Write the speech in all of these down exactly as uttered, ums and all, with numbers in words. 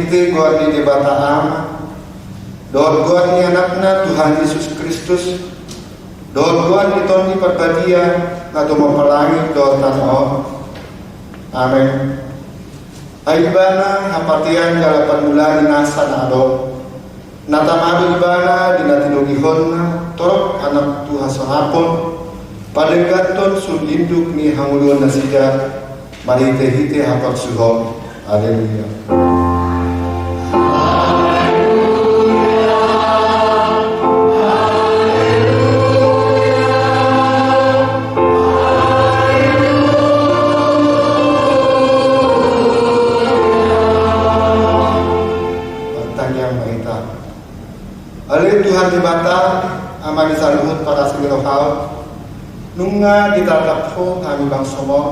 Di goar ni Debata Ama, dohot goar ni Anakna Tuhan Jesus Kristus, dohot goar ni Tondi Parbadia, na tumompa langit dohot tano on. Amen. Ai Ibana hapatean jala parmulaan ni nasa na adong. Na tama do Ibana di na tinogihonna torop anak tu hasangapon, padengganhon sundinduk ni hangoluan nasida, marhite-hite haporsuhon. Haleluya. Martangiang ma hita. Ale Tuhan Debata, Ama ni saluhut parasi ni roha on, nunga ditatap Ho hami bangsoM on,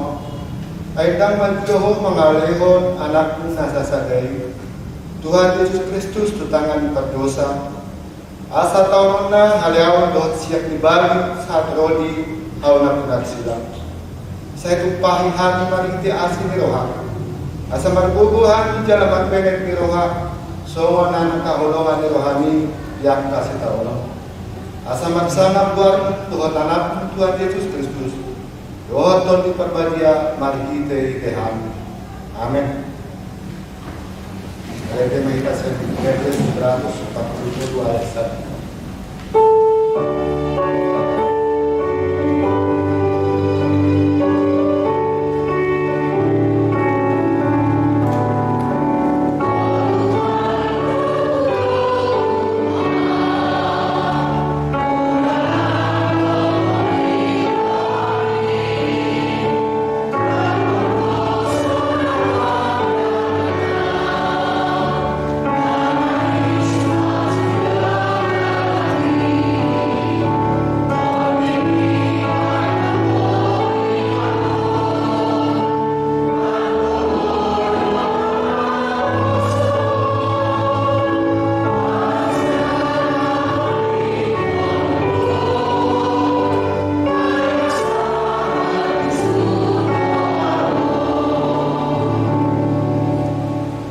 ai ndang manjou Ho mangalehon Anakmu na sasada i, Tuhan Jesus Kristus, tu tangan ni pardosa, asa taononna haleaon dohot siap ni bagi sahat ro di hau na pinarsilang. Sai tumpahi hami marhite asi ni rohaM, asa margogo hami jala marmenek ni roha, songon anak haholongan ni rohaMi di angka sitaonon. Asa marsangap goarMu dohot Anakmu Tuhan Jesus Kristus, dohot Tondi Parbadia marhite-hite hami. Amen. Marende ma hita sian Buku Heber seratus empat puluh dua ayat satu.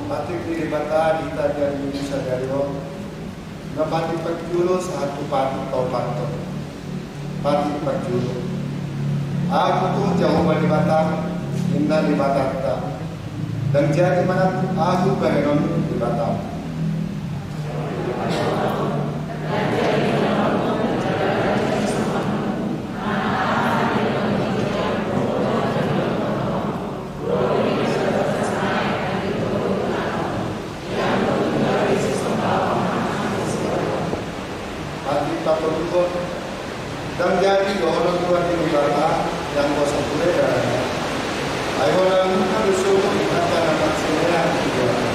Patik ni Debata di hita di ari Minggu sadari on, na patik parjolo sahat tu patik paopathon. Patik parjolo. Ahu tu Jahowa Debatam, ninna Debatanta. Ndang jadi manangkup ahu bahenonmu Debatam. Patik patoluhon. Ndang jadi dohonon tu anak ni Debata, yang kuasa pule darana. Ai holan nunga do sogot angka na marsinean tu Debata.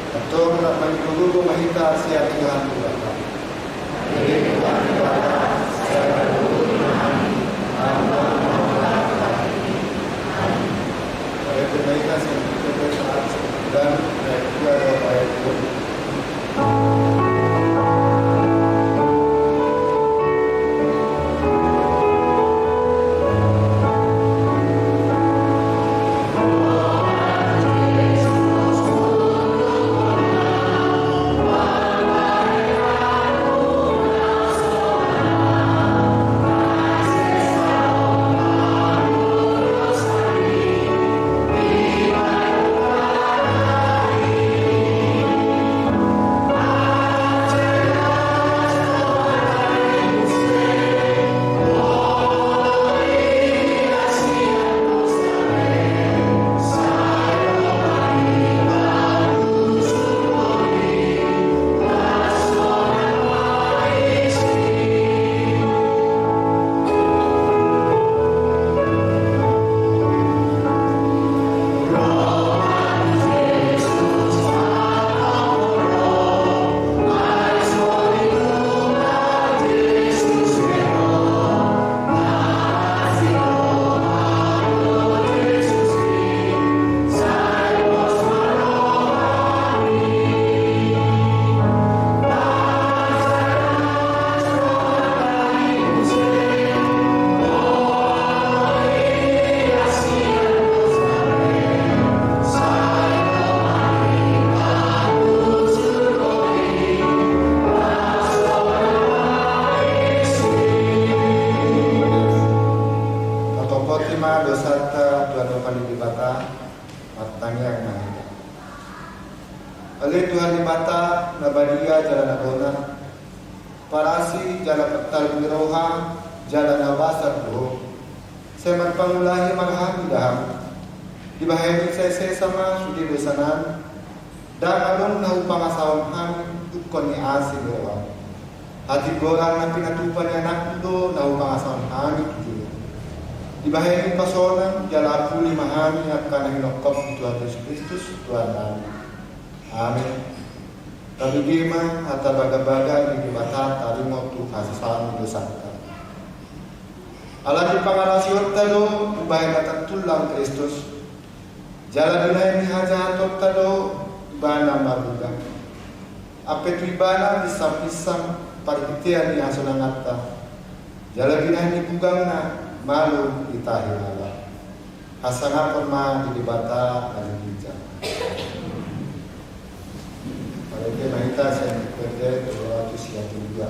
Antong rap mangido gogo ma hita sian Tuhan Debata. Ale Tuhan Debata, na badia jala na bona, parasi jala partalu ni roha, jala na basar do Ho. Sai marpangulahi ma hami da Ham. Dibahen i sai sesa ma sude dosa nami, ndang adong na hupangasahon hami dungkon ni asi ni roha. Hatinggoran na pinatupa ni Anakmu do na hupangasahon hami tutu. Dibahen i pasonang jala apuli ma hami angka na hinongkop ni Tuhan Jesus Kristus Tuhan nami. Amen. Tabege ma hata bagabaga ni Debata taringot tu hasesaan ni dosanta. Ala ni pangarasionta do umbahen na tartullang Kristus. Jala binahen ni hajahatonta do Ibana marbuga. Ampe tu Ibana pinsampinsam parhitean ni hasonanganta. Jala binahen ni bugangna malum hita hela. Hasangapon ma di Debata na di ginjang. Marende ma hita sian Buku Ende dua ratus sia pulu dua.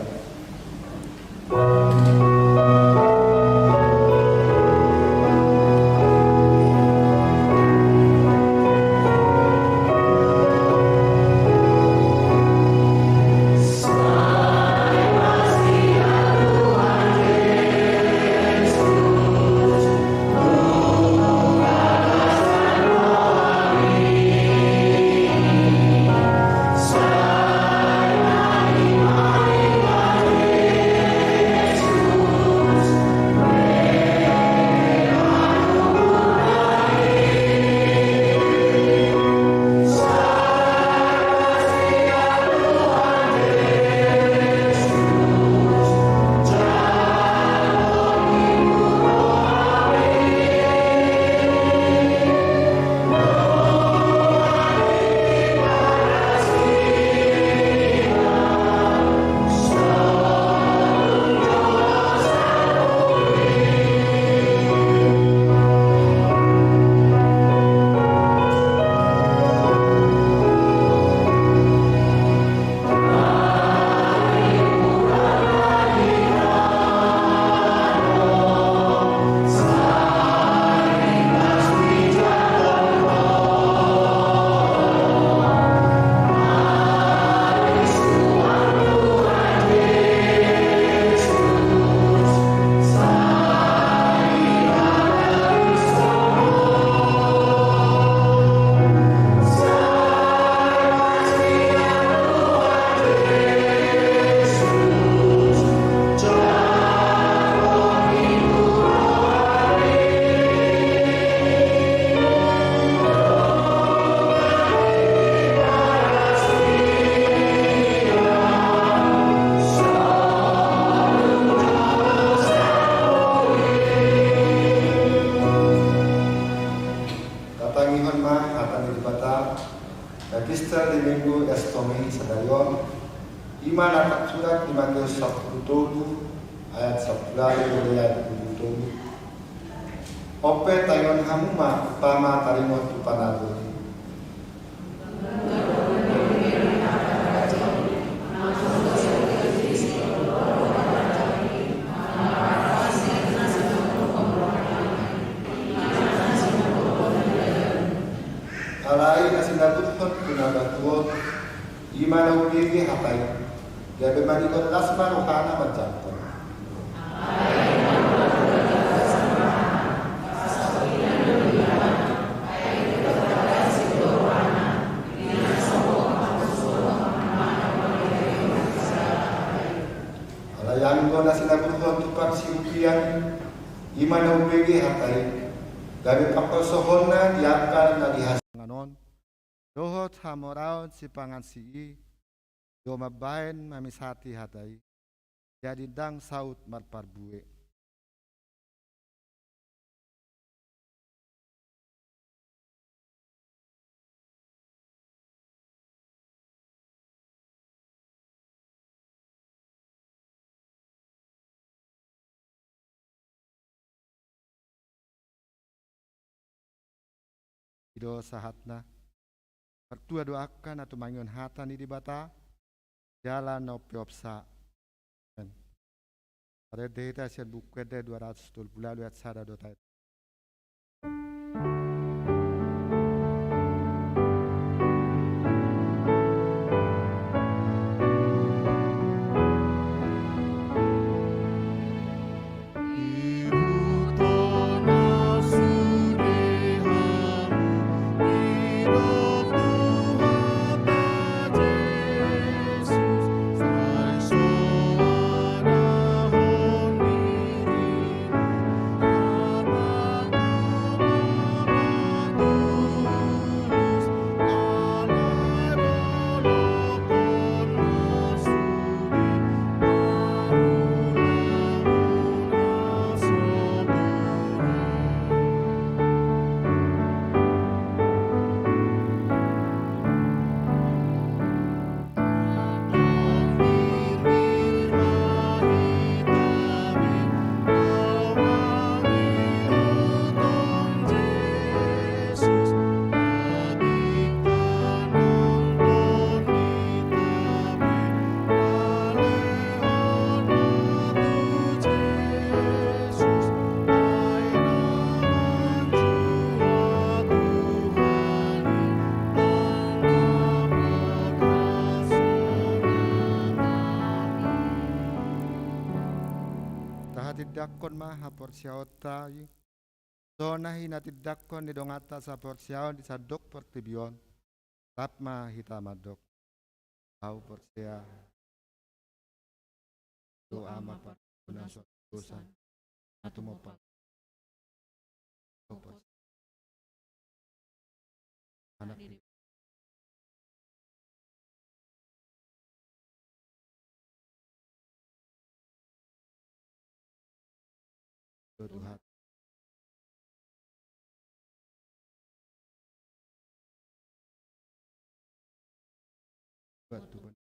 Tatangihon ma hata ni Debata. Epistel di Minggu Estomi sadari on, i ma na tarsurat di Mateus sampulu tolu ayat sampulu ualu ro di ayat dua pulu tolu. On pe tangihon hamu ma umpama taringot tu panabur i. Alai na sinaburhon tu na batu on, i ma na umbege hata i, gabe manigot las ma rohana manjangkon. Alai anggo na sinaburhon tu parsihupian, i ma na umbege hata i, gabe pangkolsohonna di angka na di hasingan on, dohot hamoraon sipangansi i, do mambahen mamisati hata i, jadi ndang saut marparbue. I do sahatna. Martua do angka na tumangihon hata ni Debata, jala na umpeopsa. Amen. Marende hita sian Buku Ende dua ratus tolu pulu ualu ayat sada dohot ayat. Tindangkon ma haporseaonta i, songon na hinatindangkon ni donganta saporseaon di sandok portibi on. Rap ma hita mandok. Ahu porsea tu Ama, Panggabean dosa, na tumompa. Anak. Tuhan. Buat Tuhan.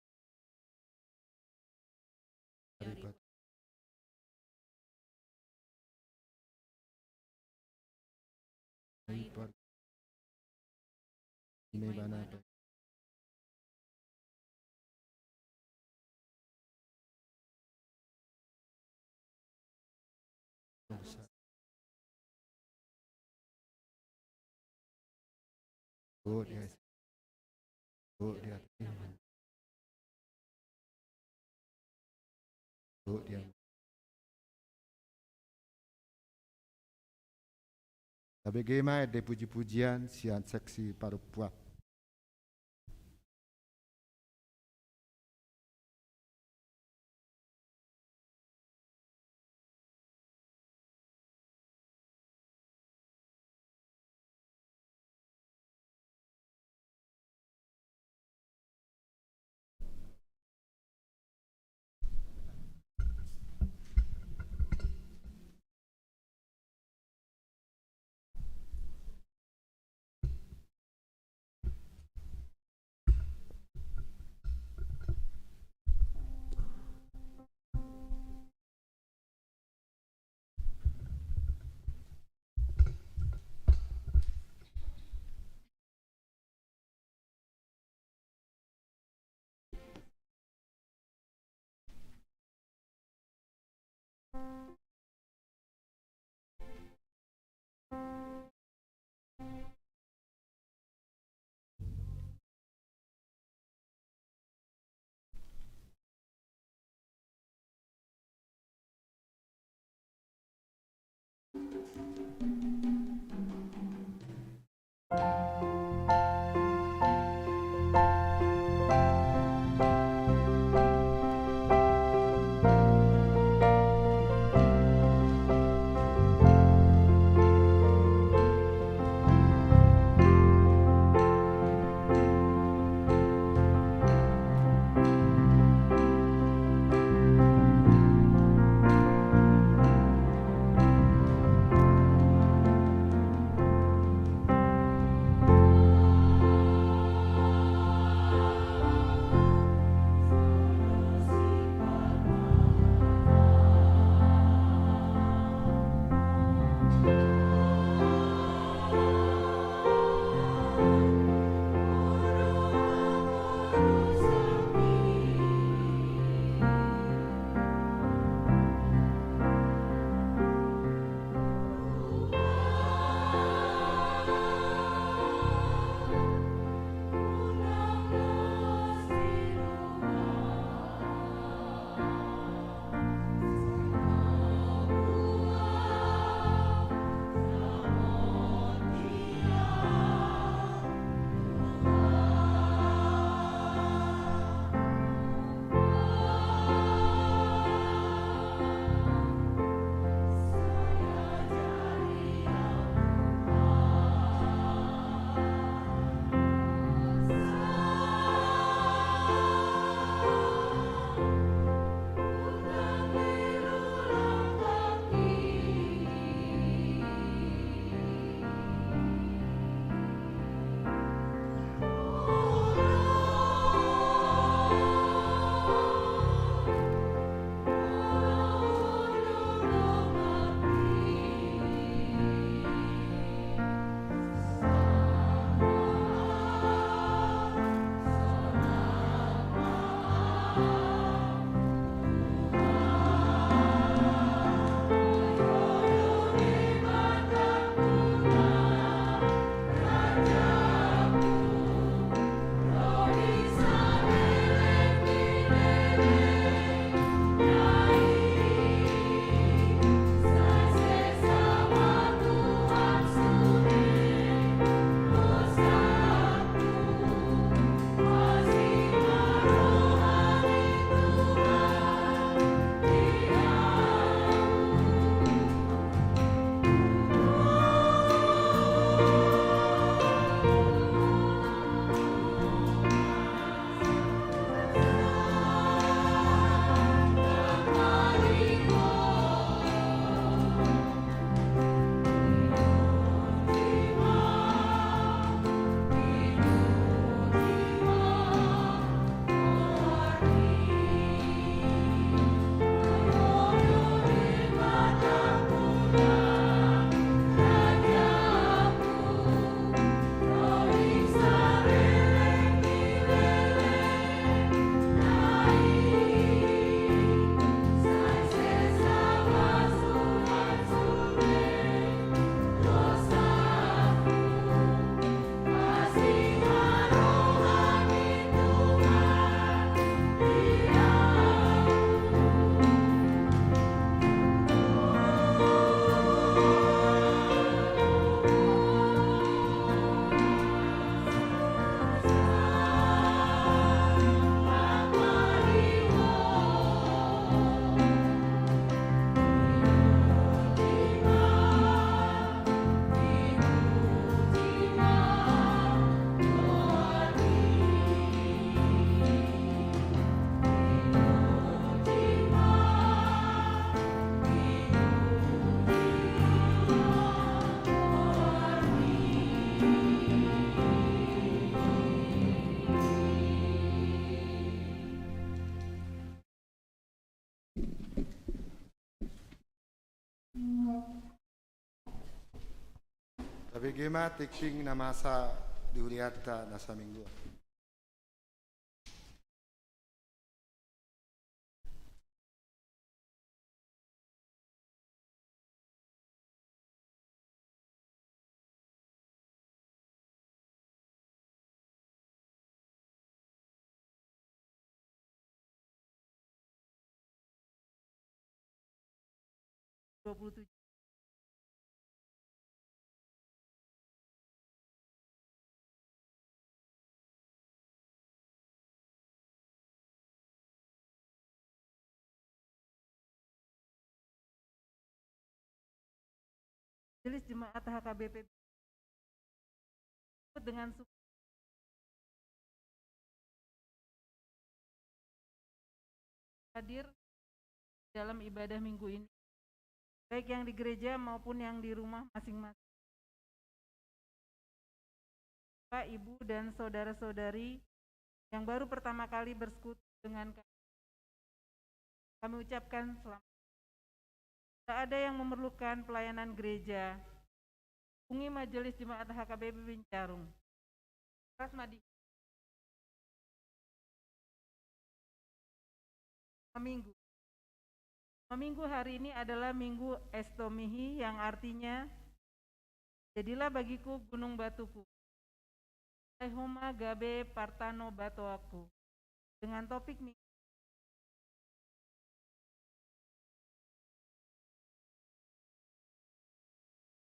Dari batu. Dari batu. Ini mana tu? Dosa. Go dia. Go dia. Go dia. Tabege ma ende puji-pujian sian seksi parompuan. Tabege ma tingting na masa di hulianta na saminggu. Dua puluh tujuh. Majelis Jemaat H K B P dengan su- hadir dalam ibadah minggu ini, baik yang di gereja maupun yang di rumah masing-masing. Bapak, Ibu, dan saudara-saudari yang baru pertama kali bersekutu dengan kami, kami ucapkan selamat. Jika ada yang memerlukan pelayanan gereja, hubungi Majelis Jemaat H K B P Bincarung. Keras madi. Minggu. Minggu hari ini adalah Minggu Estomihi, yang artinya, "Jadilah bagiku gunung batuku, Hai Homa gabe partano batoanku." Dengan topik minggu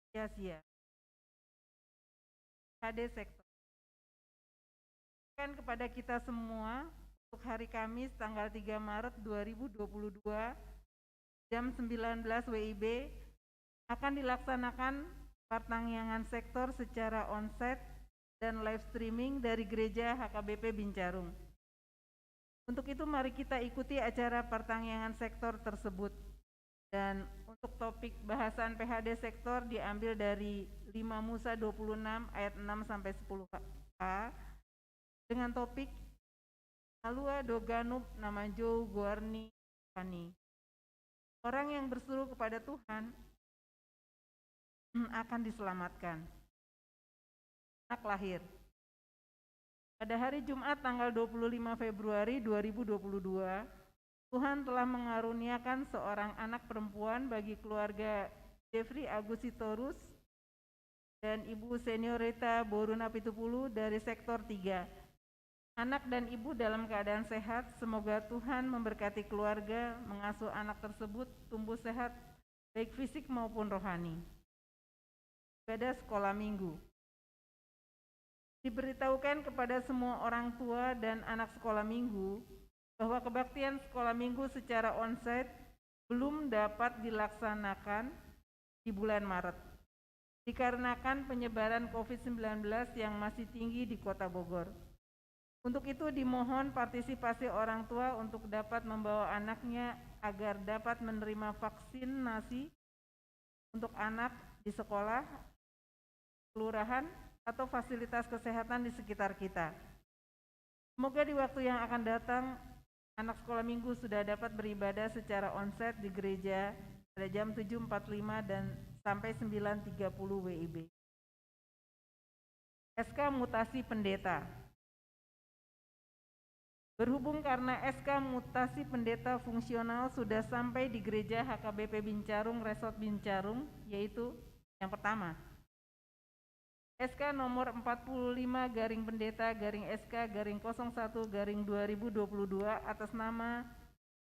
sia-sia. H D sektor. Kepada kita semua, untuk hari Kamis tanggal tiga Maret dua ribu dua puluh dua, jam sembilan belas W I B, akan dilaksanakan partangiangan sektor secara onsite dan live streaming dari Gereja H K B P Bincarung. Untuk itu, mari kita ikuti acara partangiangan sektor tersebut. Dan untuk topik bahasan P H D sektor diambil dari lima Musa dua puluh enam ayat enam sampai sepuluh a, dengan topik Malua do ganup na manjou goar ni Tuhan i. Orang yang berseru kepada Tuhan akan diselamatkan. Anak lahir. Pada hari Jumat tanggal dua puluh lima Februari dua ribu dua puluh dua, Tuhan telah mengaruniakan seorang anak perempuan bagi keluarga Jeffrey Agus Sitorus dan Ibu Seniorita Boru Napitupulu dari sektor tiga. Anak dan ibu dalam keadaan sehat, semoga Tuhan memberkati keluarga, mengasuh anak tersebut tumbuh sehat, baik fisik maupun rohani. Ibadah sekolah minggu. Diberitahukan kepada semua orang tua dan anak sekolah minggu bahwa kebaktian sekolah minggu secara onsite belum dapat dilaksanakan di bulan Maret, dikarenakan penyebaran covid sembilan belas yang masih tinggi di Kota Bogor. Untuk itu, dimohon partisipasi orang tua untuk dapat membawa anaknya agar dapat menerima vaksinasi untuk anak di sekolah, kelurahan, atau fasilitas kesehatan di sekitar kita. Semoga di waktu yang akan datang, anak sekolah minggu sudah dapat beribadah secara onsite di gereja pada jam tujuh empat puluh lima dan sampai sembilan tiga puluh W I B. S K mutasi pendeta. Berhubung karena S K mutasi pendeta fungsional sudah sampai di gereja H K B P Bincarung, Resort Bincarung, yaitu yang pertama, S K nomor empat puluh lima garing pendeta garing S K garing kosong satu garing dua ribu dua puluh dua atas nama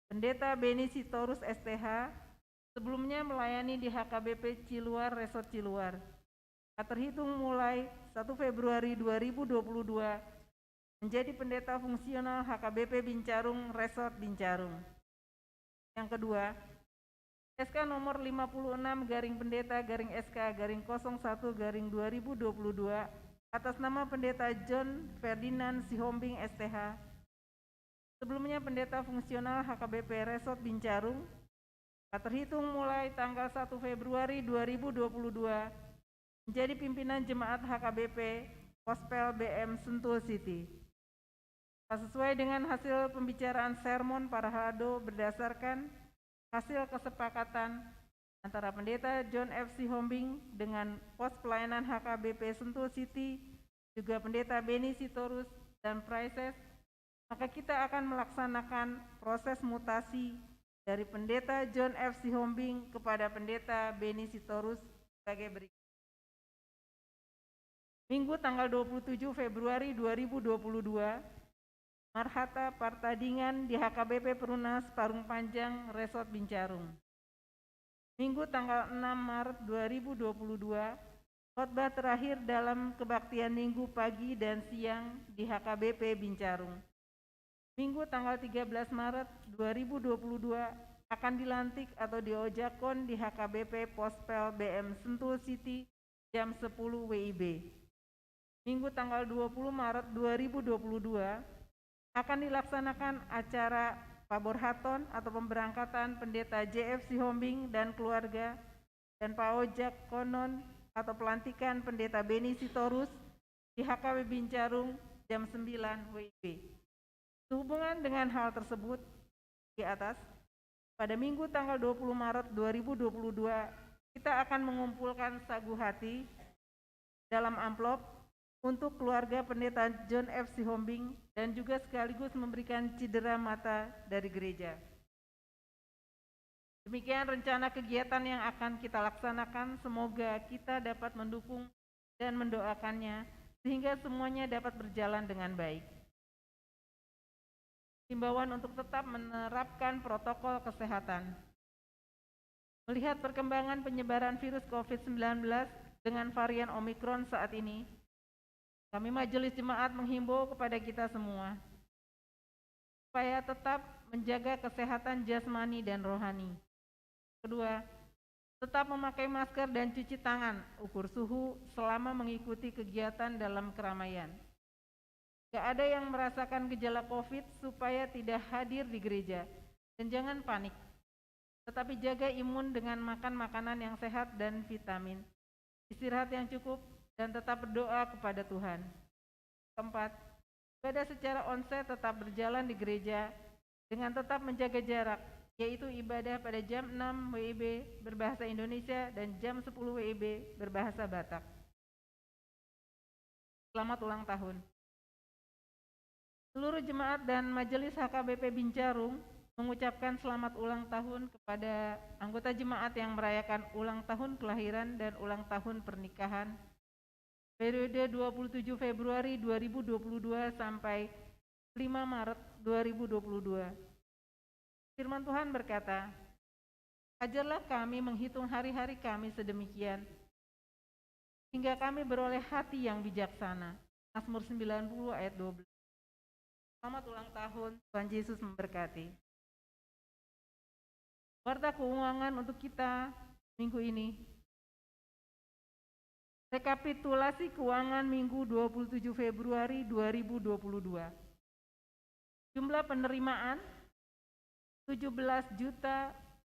Pendeta Beni Sitorus S T H, sebelumnya melayani di H K B P Ciluar, Resort Ciluar. Terhitung mulai satu Februari dua ribu dua puluh dua, menjadi pendeta fungsional H K B P Bincarung, Resort Bincarung. Yang kedua, S K nomor lima puluh enam garing pendeta garing S K garing kosong satu garing dua ribu dua puluh dua atas nama Pendeta John Ferdinand Sihombing S T H, sebelumnya pendeta fungsional H K B P Resort Bincarung, terhitung mulai tanggal satu Februari dua ribu dua puluh dua, menjadi pimpinan jemaat H K B P Kospel B M Sentul City. Sesuai dengan hasil pembicaraan sermon para halado berdasarkan hasil kesepakatan antara Pendeta John F Sihombing dengan Pos Pelayanan H K B P Sentul City, juga Pendeta Beni Sitorus dan Prices, maka kita akan melaksanakan proses mutasi dari Pendeta John F Sihombing kepada Pendeta Beni Sitorus sebagai berikut. Minggu tanggal dua puluh tujuh Februari dua ribu dua puluh dua, Marhata Partadingan di H K B P Perumnas Parung Panjang, Resort Bincarung. Minggu tanggal enam Maret dua ribu dua puluh dua, khotbah terakhir dalam kebaktian Minggu pagi dan siang di H K B P Bincarung. Minggu tanggal tiga belas Maret dua ribu dua puluh dua akan dilantik atau diojakkon di H K B P Pospel B M Sentul City jam sepuluh W I B. Minggu tanggal dua puluh Maret dua ribu dua puluh dua akan dilaksanakan acara paborhaton atau pemberangkatan Pendeta J F Sihombing dan keluarga dan paojakkonon atau pelantikan Pendeta Beni Sitorus di H K B P Bincarung jam sembilan W I B. Sehubungan dengan hal tersebut di atas, pada Minggu tanggal dua puluh Maret dua ribu dua puluh dua, kita akan mengumpulkan sagu hati dalam amplop untuk keluarga Pendeta John F Sihombing dan juga sekaligus memberikan cedera mata dari gereja. Demikian rencana kegiatan yang akan kita laksanakan. Semoga kita dapat mendukung dan mendoakannya sehingga semuanya dapat berjalan dengan baik. Himbauan untuk tetap menerapkan protokol kesehatan. Melihat perkembangan penyebaran virus covid sembilan belas dengan varian Omicron saat ini, kami Majelis Jemaat menghimbau kepada kita semua supaya tetap menjaga kesehatan jasmani dan rohani. Kedua, tetap memakai masker dan cuci tangan, ukur suhu selama mengikuti kegiatan dalam keramaian. Gak ada yang merasakan gejala covid supaya tidak hadir di gereja. Dan jangan panik. Tetapi jaga imun dengan makan makanan yang sehat dan vitamin. Istirahat yang cukup dan tetap berdoa kepada Tuhan. Keempat, ibadah secara onsite tetap berjalan di gereja dengan tetap menjaga jarak, yaitu ibadah pada jam enam W I B berbahasa Indonesia dan jam sepuluh W I B berbahasa Batak. Selamat ulang tahun. Seluruh jemaat dan majelis H K B P Bincarung mengucapkan selamat ulang tahun kepada anggota jemaat yang merayakan ulang tahun kelahiran dan ulang tahun pernikahan periode dua puluh tujuh Februari dua ribu dua puluh dua sampai lima Maret dua ribu dua puluh dua. Firman Tuhan berkata, "Ajarlah kami menghitung hari-hari kami sedemikian, hingga kami beroleh hati yang bijaksana." Mazmur sembilan puluh ayat dua belas. Selamat ulang tahun, Tuhan Yesus memberkati. Warta keuangan untuk kita minggu ini. Rekapitulasi keuangan Minggu dua puluh tujuh Februari dua ribu dua puluh dua. Jumlah penerimaan tujuh belas juta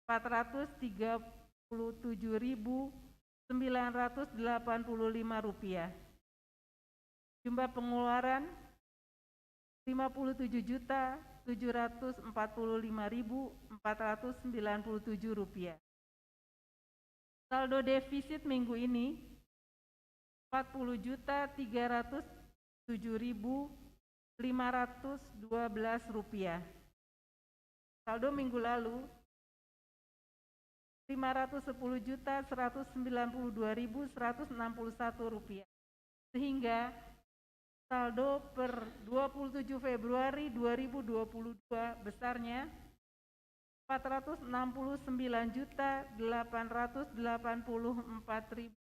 empat ratus tiga puluh tujuh ribu sembilan ratus delapan puluh lima rupiah. Jumlah pengeluaran lima puluh tujuh juta tujuh ratus empat puluh lima ribu empat ratus sembilan puluh tujuh rupiah. Saldo defisit minggu ini empat puluh juta tiga ratus tujuh ribu lima ratus dua belas rupiah. Saldo minggu lalu lima ratus sepuluh juta seratus sembilan puluh dua ribu seratus enam puluh satu rupiah. Sehingga saldo per dua puluh tujuh Februari dua ribu dua puluh dua besarnya empat ratus enam puluh sembilan juta delapan ratus delapan puluh empat ribu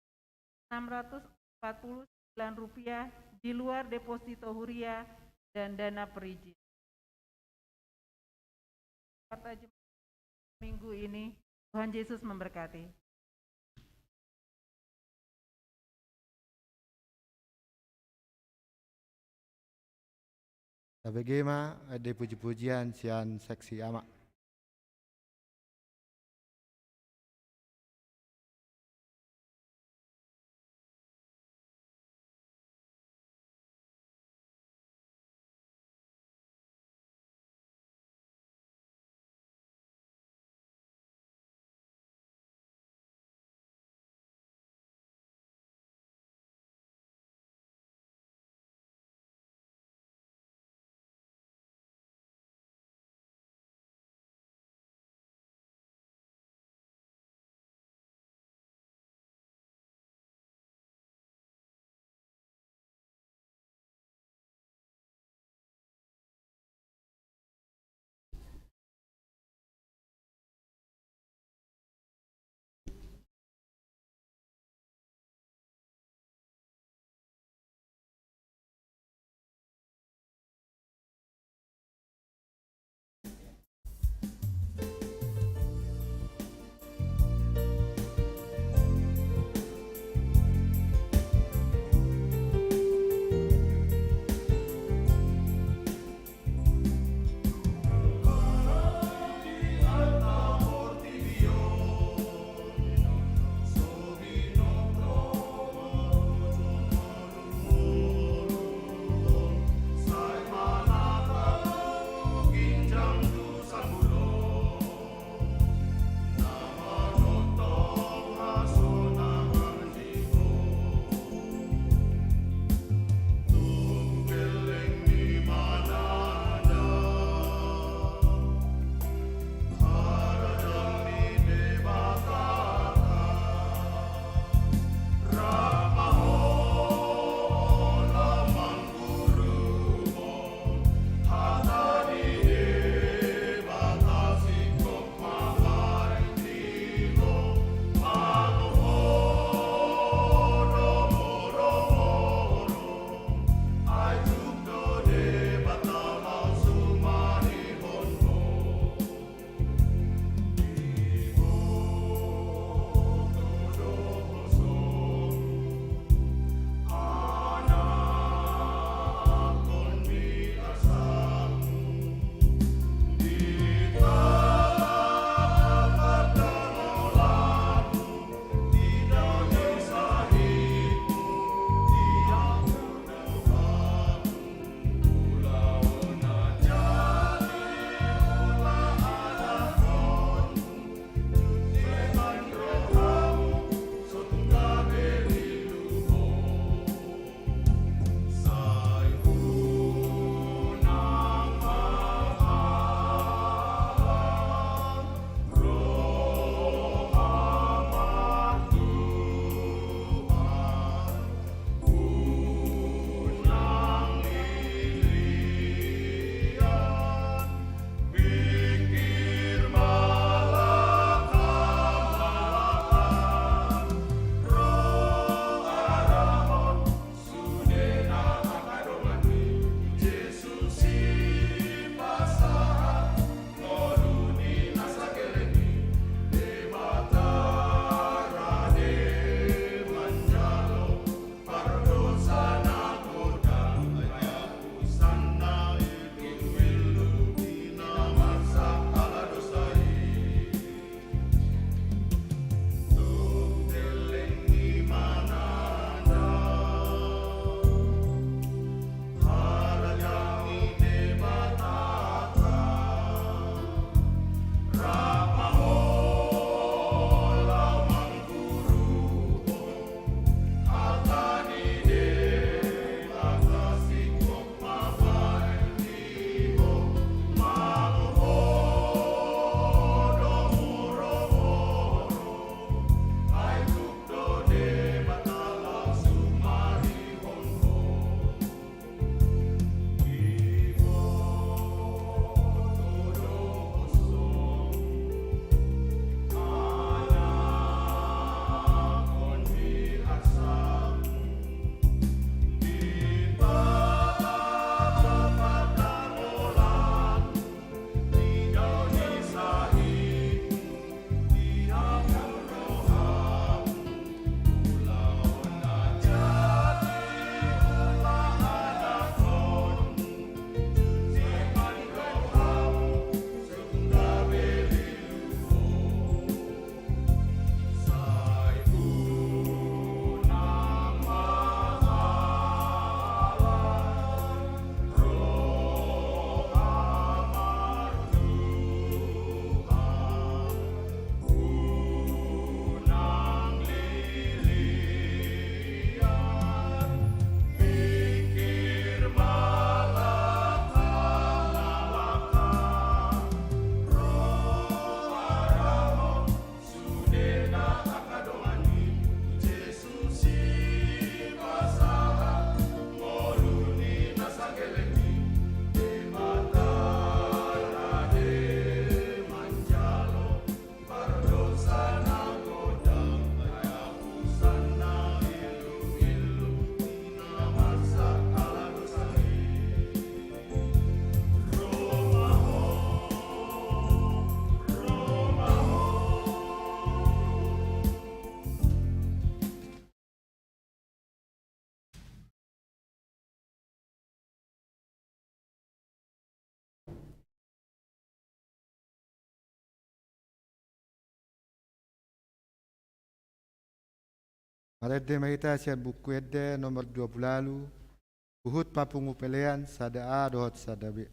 enam ratus empat puluh sembilan rupiah di luar deposito huria dan dana perizinan. Kata Jemaat minggu ini, Tuhan Yesus memberkati. Tabege ma, eh, di puji-pujian sian seksi ama. Marende ma hita sian Buku Ende nomor dua pulu ualu, huhut papungu pelean sada A dohot sada B.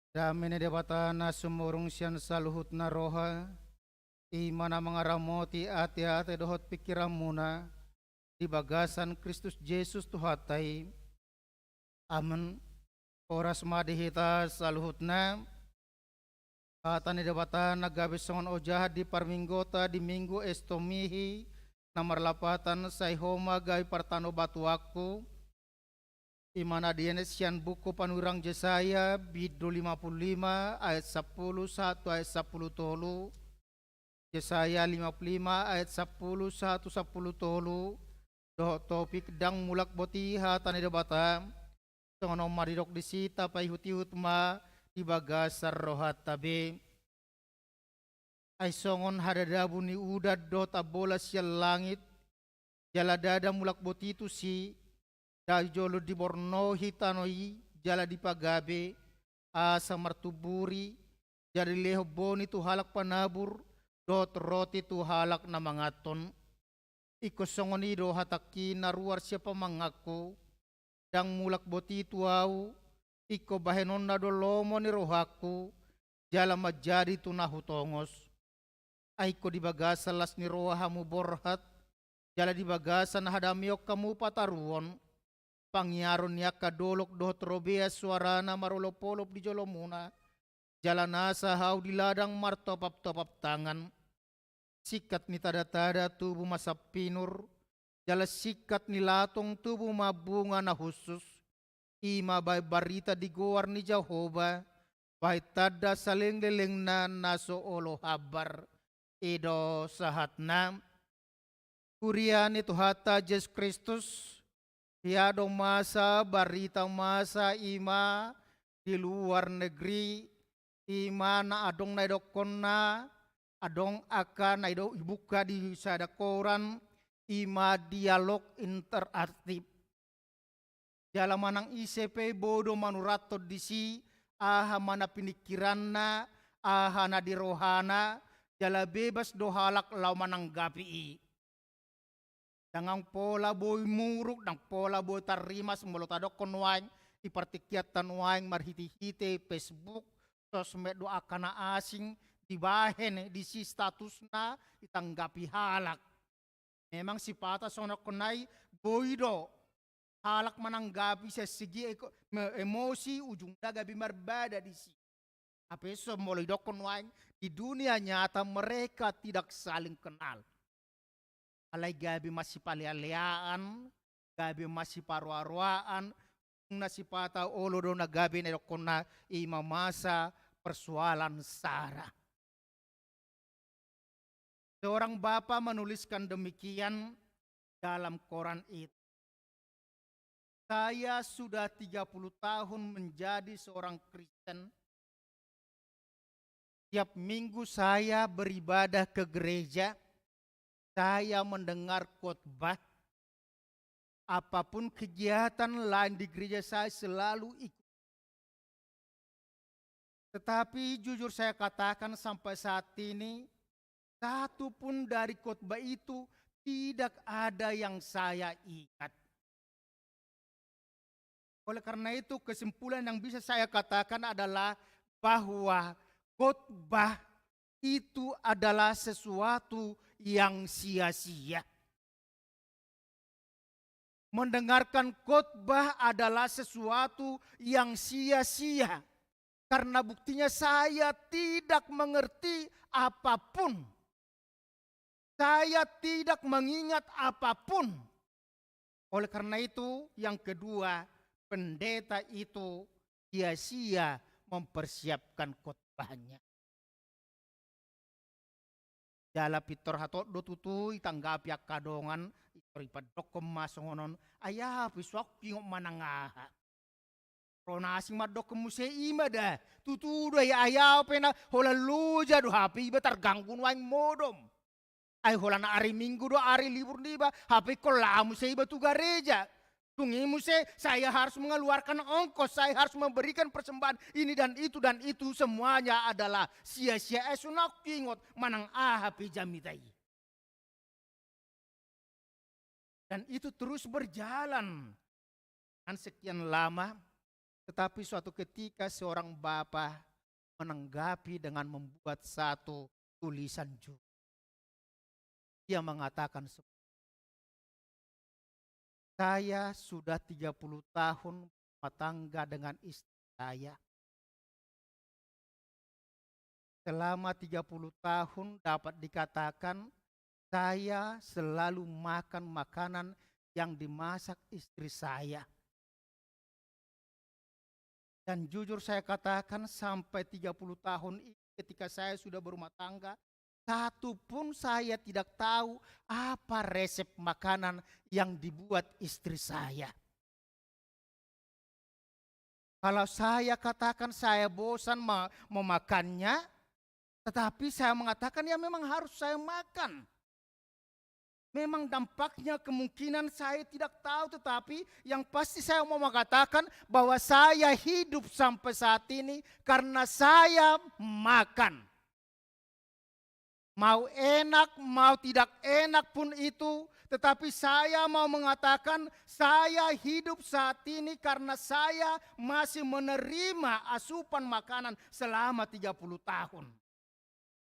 Dame ni Debata na sumurung sian saluhutna roha, i ma na mangaramoti ateate dohot pingkiranmuna di bagasan Kristus Jesus Tuhanta i. Amen. Horas ma di hita saluhutna. Hata ni Debata na gabe songon ojahan di parminggota di Minggu Estomihi na marlapatan Sai Ho ma gabe partanobatuanku, i ma na dienet sian buku panurirang Jesaya, bindu lima pulu lima ayat sampulu sahat tu ayat sampulu tolu. Jesaya lima pulu lima ayat sampulu sahat tu sampulu tolu, dohot topik ndang mulak boti hata ni Debata, songon on ma didok disi, tapaihutihut ma di bagasan rohanta be. Ai songon hadadabu ni udan dohot ambola sian langit, jala ndada mulak boti tusi, ndada jolo dibornohi tano i, jala dipagabe, asa martumburi, jala dilehon boni tu halak panabur, dohot roti tu halak na manganhon. Ingkon songon i do hatangki na ruar sian pamanganku, ndang mulak boti tu ahu, ingkon bahenonna do lomo ni rohangku, jala manjadi tu na hutongos. Ai ingkon di bagasan las ni roha hamu borhat, jala di bagasan hadameon hamu pataruhon, pangiaron ni angka dolok dohot robean soarana marolopolop di jolomuna, jala nasa hau di ladang martopap-topap tangan. Singkat ni tada-tada tubu ma sampinur, jala singkat ni latong tubu ma bunga na hushus. I ma bahen barita di goar ni Jahowa, bahen tanda saleleng-lelengna na so olo hambar. I do sahatna. Huria ni Tuhanta Jesus Kristus, dia do masa barita masa i ma di luar negeri, i ma na adong na idokkonna, adong angka na ido-, ibuka di sada koran, i ma dialog interaktif. Jala manang ise pe boi do manurathon disi, aha ma na piningkiranna, aha na di rohana, jala bebas do halak laho mananggapi i. Ndang pola boi muruk, ndang pola boi tarrimas, molo tadokkon nuaeng, di partingkianta nuaeng marhite-hite Facebook, sosmed do angka na asing, dibahen disi statusna, ditanggapi halak. Memang sipata songon na i, boi do halak mananggapi, sian segi eko-, me-, emosi, ujungna gabe marbada disi. Hape so molo idokkon nuaeng, di dunia nyata mereka tidak saling kenal. Alai gabe masipalea-leaan, gabe masiparoa-roaan, na sipata olo do na gabe na idokkonna i ma masa persoalan sara. Seorang bapa menuliskan demikian dalam koran itu. Saya sudah tiga puluh tahun menjadi seorang Kristen. Tiap minggu saya beribadah ke gereja, saya mendengar khotbah, apapun kegiatan lain di gereja saya selalu ikut. Tetapi jujur saya katakan, sampai saat ini, satu pun dari khotbah itu tidak ada yang saya ingat. Oleh karena itu, kesimpulan yang bisa saya katakan adalah bahwa khotbah itu adalah sesuatu yang sia-sia. Mendengarkan khotbah adalah sesuatu yang sia-sia. Karena buktinya saya tidak mengerti apapun. Saya tidak mengingat apapun. Oleh karena itu, yang kedua, pendeta itu sia-sia mempersiapkan khotbahnya. Jala pintor hatop do tutu ditanggapi angka dongan, pintor dipandokkon ma songon on, ai aha pe so huingot manang aha. Ro na asing mandokkon muse i ma da, tutu do i, ai aha pe na holan loja do, hape iba targanggu nuaeng modom. Ai holan ari Minggu do ari libur niba, hape ingkon laho muse iba tu gareja. Dung i muse, saya harus mengeluarkan ongkos, saya harus memberikan persembahan ini dan itu dan itu, semuanya adalah sia-sia, ai so huingot manang aha pe jamita i. Dan itu terus berjalan dengan sekian lama, tetapi suatu ketika seorang bapa menanggapi dengan membuat satu tulisan juga. Ia mengatakan, "Saya sudah tiga puluh tahun berumah tangga dengan istri saya. Selama tiga puluh tahun dapat dikatakan saya selalu makan makanan yang dimasak istri saya. Dan jujur saya katakan, sampai tiga puluh tahun ini, ketika saya sudah berumah tangga, satu pun saya tidak tahu apa resep makanan yang dibuat istri saya. Kalau saya katakan saya bosan ma-, memakannya, tetapi saya mengatakan, ya, memang harus saya makan." Memang dampaknya kemungkinan saya tidak tahu, tetapi yang pasti saya mau mengatakan bahwa saya hidup sampai saat ini karena saya makan. Mau enak, mau tidak enak pun itu, tetapi saya mau mengatakan, saya hidup saat ini karena saya masih menerima asupan makanan selama tiga puluh tahun.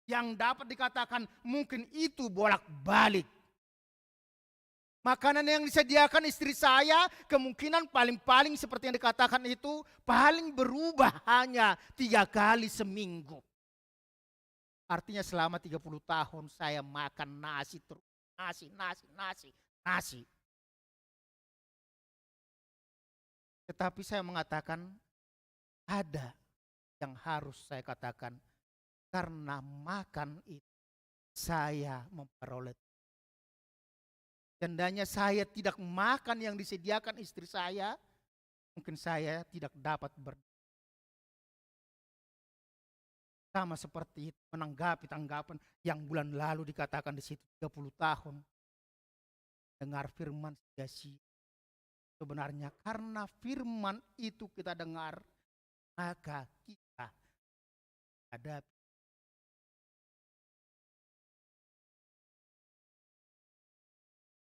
Yang dapat dikatakan mungkin itu bolak-balik. Makanan yang disediakan istri saya kemungkinan paling-paling seperti yang dikatakan itu, paling berubah hanya tiga kali seminggu. Artinya selama tiga puluh tahun saya makan nasi terus. Nasi, nasi, nasi, nasi. Tetapi saya mengatakan, ada yang harus saya katakan, karena makan itu saya memperoleh. Seandainya saya tidak makan yang disediakan istri saya, mungkin saya tidak dapat ber-, sama seperti itu, menanggapi tanggapan yang bulan lalu dikatakan di situ tiga puluh tahun. Dengar firman sia-sia. Sebenarnya karena firman itu kita dengar, maka kita hadapi.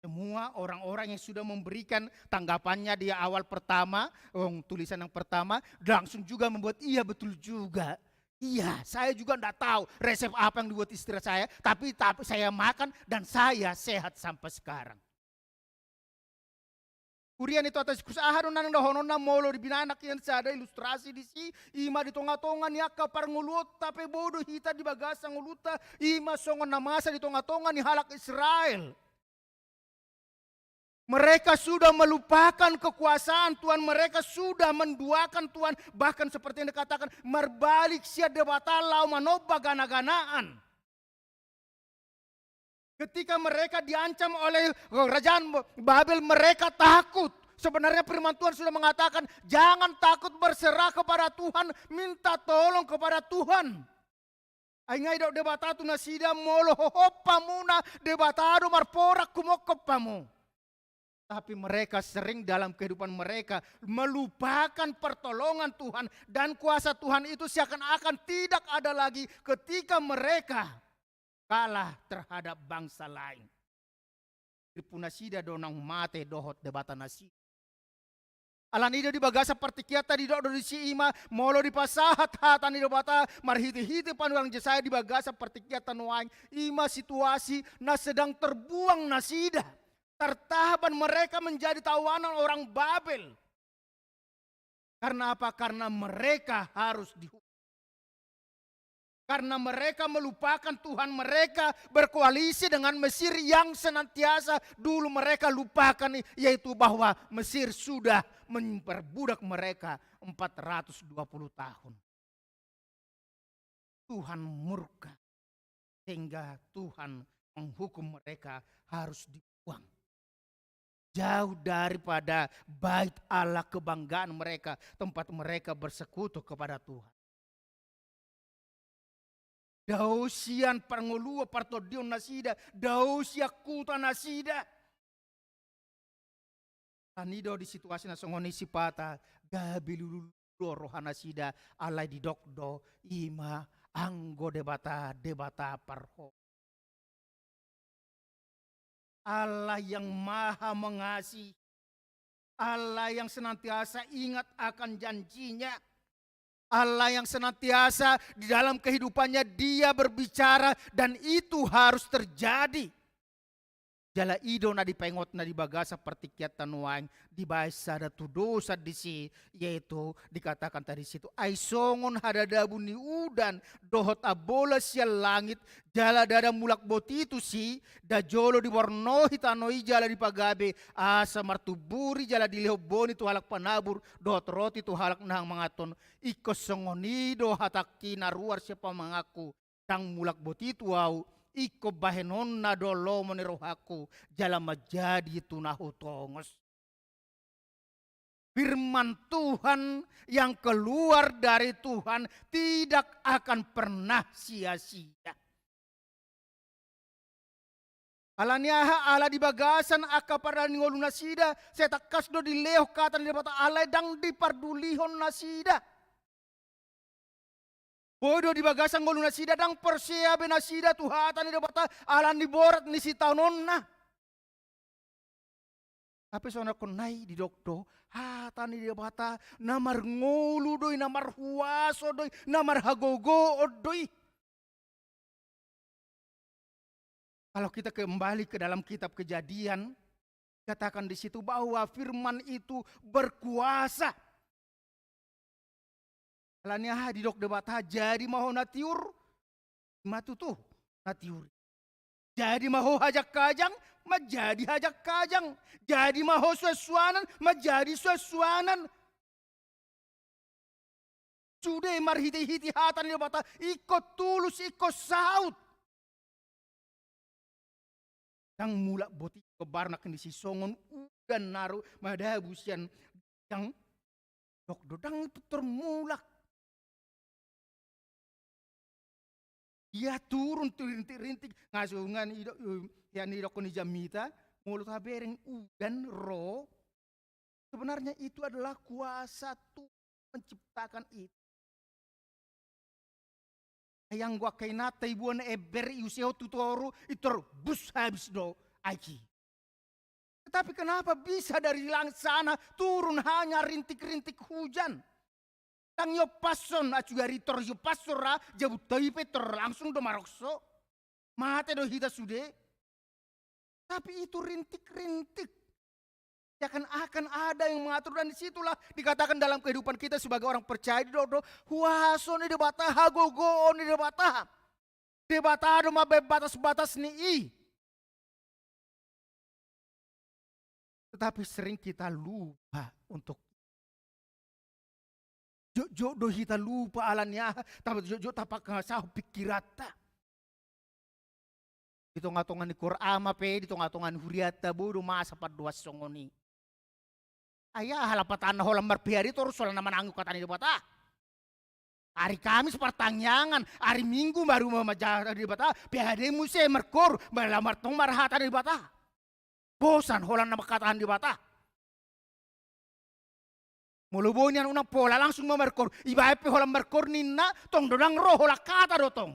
Semua orang-orang yang sudah memberikan tanggapannya di awal pertama, em, tulisan yang pertama, langsung juga membuat, "Iya, betul juga. Iya, saya juga ndak tahu resep apa yang dibuat istri saya, tapi, tapi saya makan dan saya sehat sampai sekarang." Huria ni Tuhanta Jesus, aha do na naeng dohononna molo di binanak ian sada ilustrasi disi, i ma di tonga-tonga ni angka parngoluonta pe, boi do hita di bagasan ngolunta, i ma songon na masa di tonga-tonga ni halak Israel. Mereka sudah melupakan kekuasaan Tuhan, mereka sudah menduakan Tuhan, bahkan seperti yang dikatakan, marbalik sian Debata laho manomba gana-ganaan. Ketika mereka diancam oleh kerajaan Babel, mereka takut. Sebenarnya firman Tuhan sudah mengatakan, "Jangan takut, berserah kepada Tuhan, minta tolong kepada Tuhan." Ai nga didok Debata tu nasida, "Molo hohom hamuna, Debata do marporak humongkop hamu." Tapi mereka sering dalam kehidupan mereka melupakan pertolongan Tuhan dan kuasa Tuhan itu seakan-akan tidak ada lagi ketika mereka kalah terhadap bangsa lain. Ripu nasida do naung mate dohot debata nasida. Alani i do di bagasan partingkianta didok do disi, i ma molo dipasahat hata ni Debata marhite-hite panurirang Jesaya di bagasan partingkianta nuaeng, i ma situasi na sedang terbuang nasida. Tertaban mereka menjadi tawanan orang Babel. Karena apa? Karena mereka harus dihukum. Karena mereka melupakan Tuhan, mereka berkoalisi dengan Mesir yang senantiasa dulu mereka lupakan, yaitu bahwa Mesir sudah memperbudak mereka empat ratus dua puluh tahun. Tuhan murka, sehingga Tuhan menghukum mereka harus dibuang jauh daripada bait Allah kebanggaan mereka, tempat mereka bersekutu kepada Tuhan. Dao sian parngoluon partondion nasida, dao sian huta nasida. Alani do di situasi na songon i sipata, gabe lulu do roha nasida, alai didok do, i ma anggo Debata, Debata parho-, Allah yang maha mengasihi, Allah yang senantiasa ingat akan janjinya, Allah yang senantiasa di dalam kehidupannya Dia berbicara dan itu harus terjadi. Jala i do na dipaingotna di bagasan partingkianta nuaeng, dibaen sada tudosan disi, yaitu dikatakan tadi situ, ai songon hadadabu ni udan dohot ambola sian langit, jala ndada mulak boti tusi, nda jolo dibornohi tano i jala dipagabe, asa martumburi jala dilehon boni tu halak panabur, dohot roti tu halak naeng mangan. Ingkon songon i do hatangki na ruar sian pamanganku, ndang mulak boti tu ahu, ingkon bahenonna do lomo ni rohangku, jala manjadi tu na hutongos. Firman Tuhan yang keluar dari Tuhan tidak akan pernah sia-sia. Alani aha? Ala di bagasan angka pardalanan ni ngolu nasida, sai tangkas do dilehon hata ni Debata, alai ndang dipardulihon nasida. Boi do di bagasan ngolu nasida, ndang porsea be nasida tu hata ni Debata, ala ni borat ni sitaononna. Tapi songon na i didok do, hata ni Debata na marngolu do i, na marhuaso do i, na marhagogoon do i. Kalau kita kembali ke dalam kitab Kejadian, Dikatakan di situ bahwa firman itu berkuasa. Alani aha didok Debata, jadi ma ho na tiur, ma tutu na tiur. Jadi ma ho hajangkajang, manjadi hajangkajang. Jadi ma ho suansuanan, manjadi suansuanan. Sude marhitehite hata ni Debata, ingkon tulus, ingkon saut. Ndang mulak boti, ingkon baru nangkin disi songon udan na ro madabu sian ginjang. Dok do ndang pintor mulak. Ia turun tu rintik-rintik, nga songon i do, eh, ia nidokkon ni jamita, molo tabereng udan ro, sebenarnya itu adalah kuasa Tuhan menciptakan itu. Ai anggo angka inanta ibuan ember iusehon tu toru, pintor bus habis do aek i. Tetapi kenapa bisa dari langit sana turun hanya rintik-rintik hujan? Ndang iompashon, acu ari pintor iompashon ra, jabu taipe pintor langsung do marokso. Mate do hita sude. Tapi itu rintik-rintik. Seakan-akan ada yang mengatur, dan disitulah dikatakan dalam kehidupan kita sebagai orang percaya, didok do huaso ni Debata, hagogoon ni Debata. Debata do mambaen batas-batas ni i. Tetapi sering kita lupa untuk jotjot do hita lupa alani aha, tapa jotjot tapangasahon pingkiranta. Di tongatonga ni koor ama pe, di tongatonga ni hurianta, boi do masa pandohan songon i. Ai aha lapatanna holan marpehade torus holan na manangihon hata ni Debata. Ari Kamis partangiangan, ari Minggu baru ma-, manjaha hata ni Debata, pehade muse markoor, ba laho martong ma hata ni Debata. Bosan holan na manghatahon Debata. Molo boi nian unang pola langsung ma markoor, ibaen pe holan markoor ninna, tong do ndang ro holan hata do tong.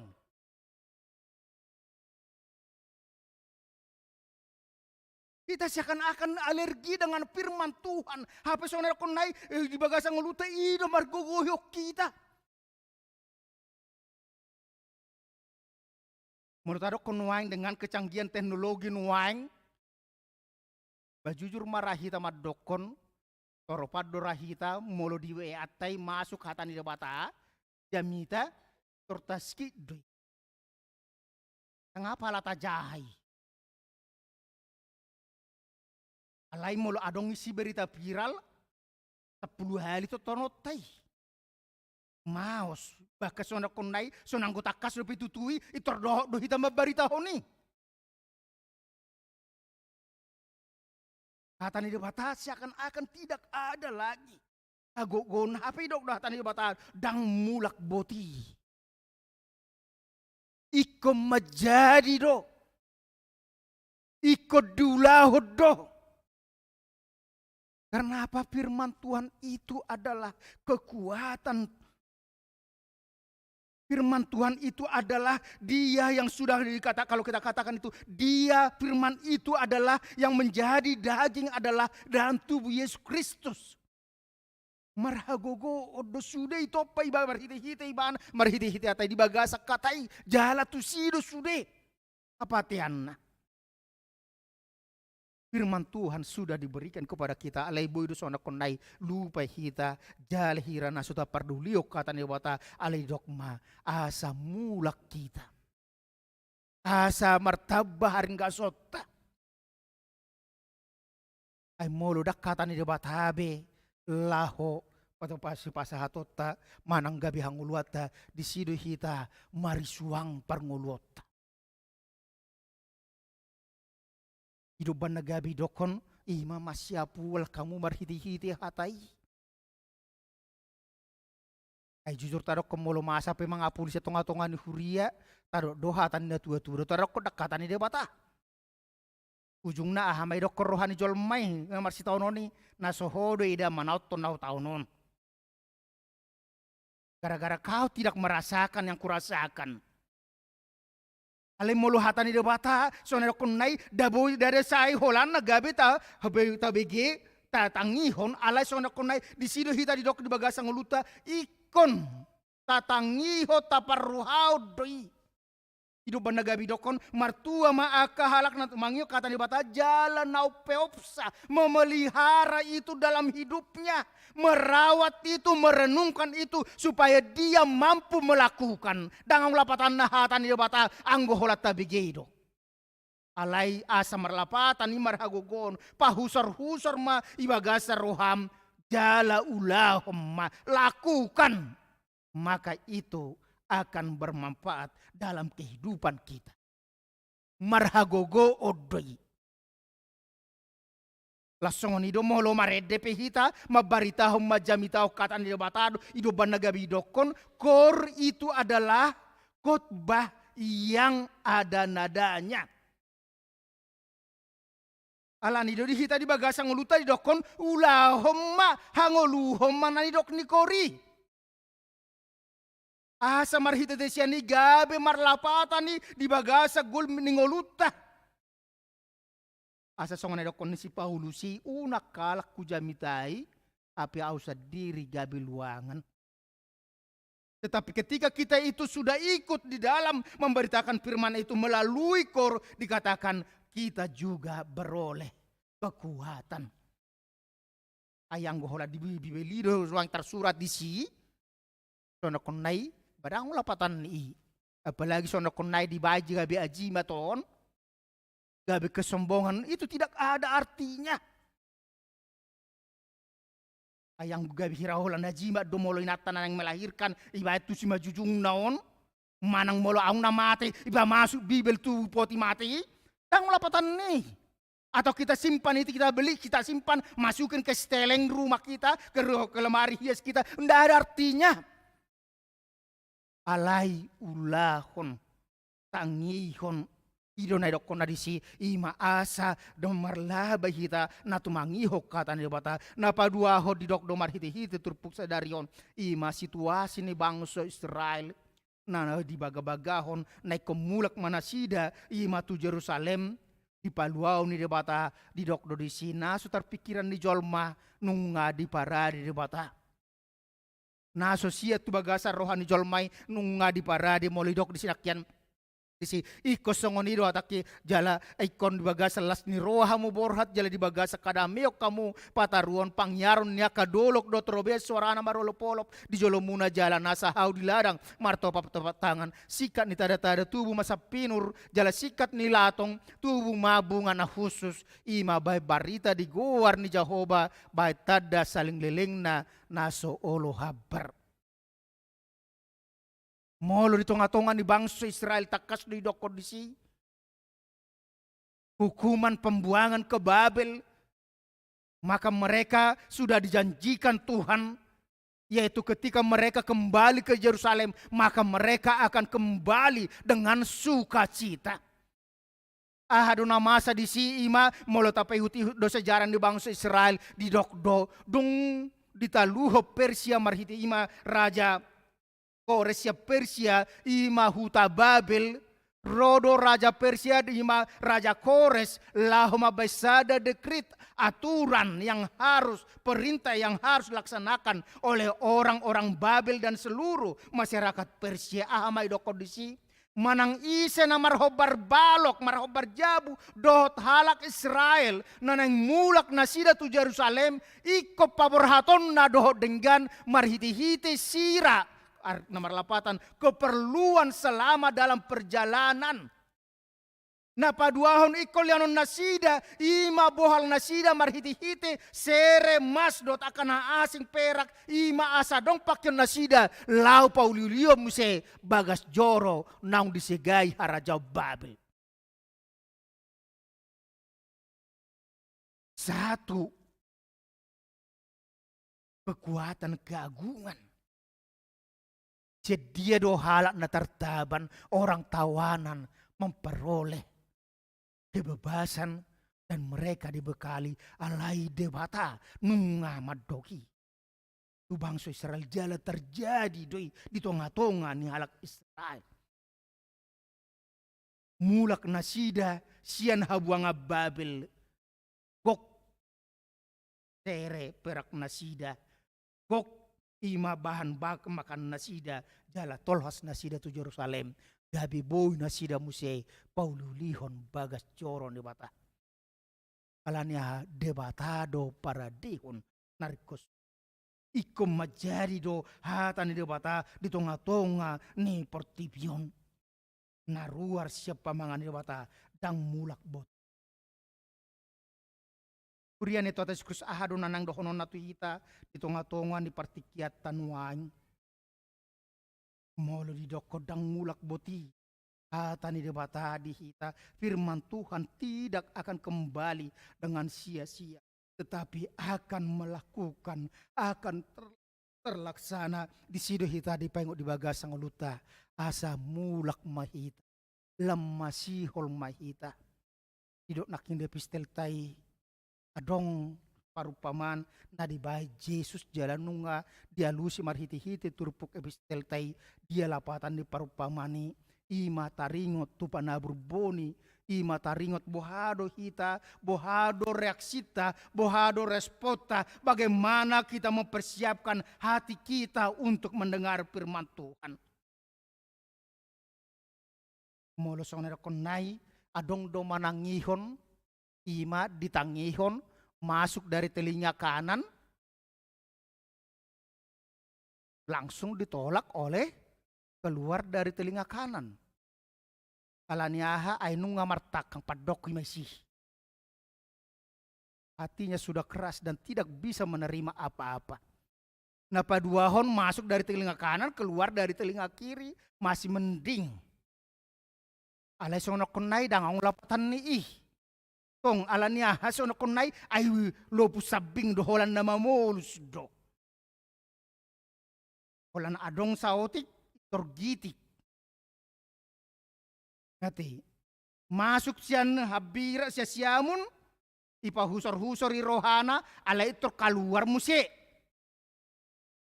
Hita seakan-akan alergi dengan firman Tuhan. Hape songon na didokkon na i, eh, di bagasan ngolunta i do margogohon hita. Molo tadokkon nuaeng dengan kecanggihan teknologi nuaeng, ba jujur ma ra hita mandokkon, toropan do ra hita molo di W A-nta i masuk hata ni Debata, jamita, pintor ta-skip do i. Ndang apa ala tajaha i. Alai molo adong isi berita viral, sampulu hali tontononta i. Maos, bahkan songon na didokkon na i, songon anggo tangkas dope tutu i, pintor dohot do hita mambaritahon i. Hata ni Debata seakan-akan tidak ada lagi. Hagogoon, hape didok do hata ni Debata, ndang mulak boti. Ingkon manjadi do. Ingkon diulahon do. Karena apa? Firman Tuhan itu adalah kekuatan. Firman Tuhan itu adalah Dia yang sudah dikata-, kalau kita katakan itu, Dia, firman itu adalah yang menjadi daging adalah dalam tubuh Yesus Kristus. Marhagogoon do sude i, tompa iba-, marhitehite ibana, marhitehite hata i, di bagasan hata i, jala tusi do sude hapateanna. Firman Tuhan sudah diberikan kepada kita, alai boi do songon na didokkon na i, lupa hita, jala hira na so tapardulihon hata ni Debata, alai didok ma, asa mulak hita. Asa martamba haringgasonta. Ai molo ndang hata ni Debata be laho patupa sipasahatonta manang gabe hangoluanta, disi do hita marisuang parngoluonta. I do umbahen na gabe didokkon, i ma masiapual hamu marhitehite hata i. Ai jujur tadokkon, molo masa pe mangapuli sian tongatonga ni huria, tadok do hata ni natuatua do tadokkon, ndang hata ni Debata. Ujungna aha ma idokkon roha ni jolma i na marsitaonon i, na so ho do eda manaonton na hutaonon. Gara-gara kau tidak merasakan yang kurasakan. Alai molo hata ni Debata, songon na didokkon na i, ndada sai holan na gabe ta-, habe-, tabege, tatangihon, alai songon na didokkon na i, disi do hita didok di bagasan ngolunta, ingkon tatangihon, taparrohahon do i. I do umbahen na gabe didokkon, martua ma angka halak na mangihut hata ni Debata jala na umpeopsa, memelihara itu dalam hidupnya, merawat itu, merenungkan itu, supaya dia mampu melakukan. Ndang adong lapatanna hata ni Debata anggo holan tabege i do. Alai asa marlapatan i marhagogoon, pahusorhusor ma i bagasan roham, jala ulahon ma, lakukan. Maka itu akan bermanfaat dalam kehidupan kita. Marhagogoon do i. Laos songon i do molo marende pe hita, mambaritahon, manjamitahon hata ni Debata do, i do umbahen na gabe didokkon, koor itu adalah khotbah yang ada nadanya. Alani do di hita di bagasan ngolunta didokkon, ulahon ma, hangoluhon ma na nidok ni koor i. Asa marhitehite sian i gabe marlapatan i di bagasan goal ni ngolunta. Asa songon na nidokkon ni si Paulus i, unang halak hujamitai, hape ahu sandiri gabe luangan. Tetapi ketika kita itu sudah ikut di dalam memberitakan firman itu melalui koor, dikatakan kita juga beroleh kekuatan. Ai anggo holan di Bibel i do ruang tarsurat disi, songon na i, ba ndang adong lapatan i. Apalagi songon na i dibaen gabe ajimat on, gabe kesombongan, itu tidak ada artinya. Ai anggo gabe hira holan ajimat do molo inanta na naeng melahirkan, ibaen tu simanjujungna on, manang molo ahu na mate, iba masuk Bibel tu poti mate i, ndang adong lapatan i. Atau kita simpan itu, kita beli, kita simpan, masukin ke setelan rumah kita, ke ru-, ke lemari hias kita, ndak ada artinya. Alai ulahon, tangihon, i do na nidokkonna disi, i ma asa do marlaba hita na tumangihon hata ni Debata. Na paduahon didok do marhitehite turpuk sadari on, i ma situasi ni bangso Israel. Na, na dibagabagahon, na ingkon mulak ma nasida, i ma tu Jerusalem, di paluaon ni Debata, didok do disi na so tarpingkiran ni jolma, nunga diparade Debata. Na so sian tu bagasan roha ni jolma i, nunga diparade, molo didok disi nangkin. Disi, ingkon songon i do hatangki, jala ingkon di bagasan las ni roha hamu borhat, jala di bagasan hadameon hamu pataruhon, pangiaron ni angka dolok dohot robean, soarana marolopolop di jolomuna, jala nasa hau di ladang martopattopat tangan, singkat ni tadatada tubu ma sampinur, jala singkat ni latong tubu ma bunga na hushus, i ma bahen barita di goar ni Jahowa, bahen tanda saleleng lelengna na so olo hambar. Molo di tongatonga ni bangso Israel, tangkas do didokkon disi hukuman pembuangan ke Babel, maka mereka sudah dijanjikan Tuhan, yaitu ketika mereka kembali ke Yerusalem, maka mereka akan kembali dengan sukacita. Aha do na masa disi? I ma molo tapaihutihut do sejarah ni bangso Israel, didok do dung ditaluhon Persia marhite i ma raja Kores sian Persia, i ma huta Babel, ro do raja Persia, i ma raja Kores, laho mambaen sada dekrit, aturan yang harus, perintah yang harus dilaksanakan oleh orang-orang Babel dan seluruh masyarakat Persia. Aha ma didokkon disi? Manang ise na marhombar balok, marhombar jabu dohot halak Israel na naeng mulak nasida tu Jerusalem, ingkon paborhatonna dohot denggan marhitehite sira, ar-, na marlapatan, keperluan selama dalam perjalanan. Na paduahon ingkon lehonon nasida, i ma bohal nasida marhitehite sere, mas dohot angka na asing, perak, i ma asa adong pangkeon nasida laho pauliulion muse bagas joro naung disegai harajaon Babel. Satu kekuatan keagungan. Sian dia do halak na tertaban, orang tawanan, memperoleh kebebasan dan mereka dibekali, alai Debata nunga mandok i tu bangso Israel, jala terjadi do i di tongatonga ni halak Israel. Mulak nasida sian habuangan Babel, gok sere, perak nasida, gok i ma bahan bak-, makan nasida, jala tolhas nasida tu Jerusalem. gabe boi nasida muse pauliulihon bagas joro ni Debata. Alani aha? Debata do paradehon na ringkot. Ingkon manjadi do hata ni Debata di tongatonga ni portibi on. Na ruar sian pamangan ni Debata, ndang mulak boti. Huria ni Tuhanta Jesus Kristus, aha do na naeng dohononna tu hita di tongatonga ni partingkianta nuaeng? Molo didokkon ndang mulak boti hata ni Debata di hita, firman Tuhan tidak akan kembali dengan sia-sia, tetapi akan melakukan, akan ter-, terlaksana. Disi do hita dipaingot di bagasan ngolunta, asa mulak ma hita, lam masihol ma hita. Didok nangkin di epistelta i, adong parumpamaan na dibaen Jesus jala nunga dialusi marhitehite turpuk epistelta i. Dia lapatan ni parumpamaan i? I ma taringot tu panabur boni, i ma taringot boha do hita, boha do reaksinta, boha do responta, bagaimana kita mempersiapkan hati kita untuk mendengar firman Tuhan. Molo songon na didokkon nai, adong do manangihon, i ma ditangihon, masuk dari telinga kanan, langsung ditolak oleh keluar dari telinga kanan. Alani aha? Ai nunga martangkang, pandok i ma disi. Hatinya sudah keras dan tidak bisa menerima apa-apa. Na paduahon, masuk dari telinga kanan, keluar dari telinga kiri, masih mending. Alai songon na didokkon nai, ndang adong lapatan ni i. Tong, alani aha songon na didokkon nai? Ai lopu sambing do, holan na mamolus do. Holan adong saotik, tor gitik. Ate, masuk sian hambirang, sian siamun, ipahusor-husor i rohana, alai tor kaluar muse.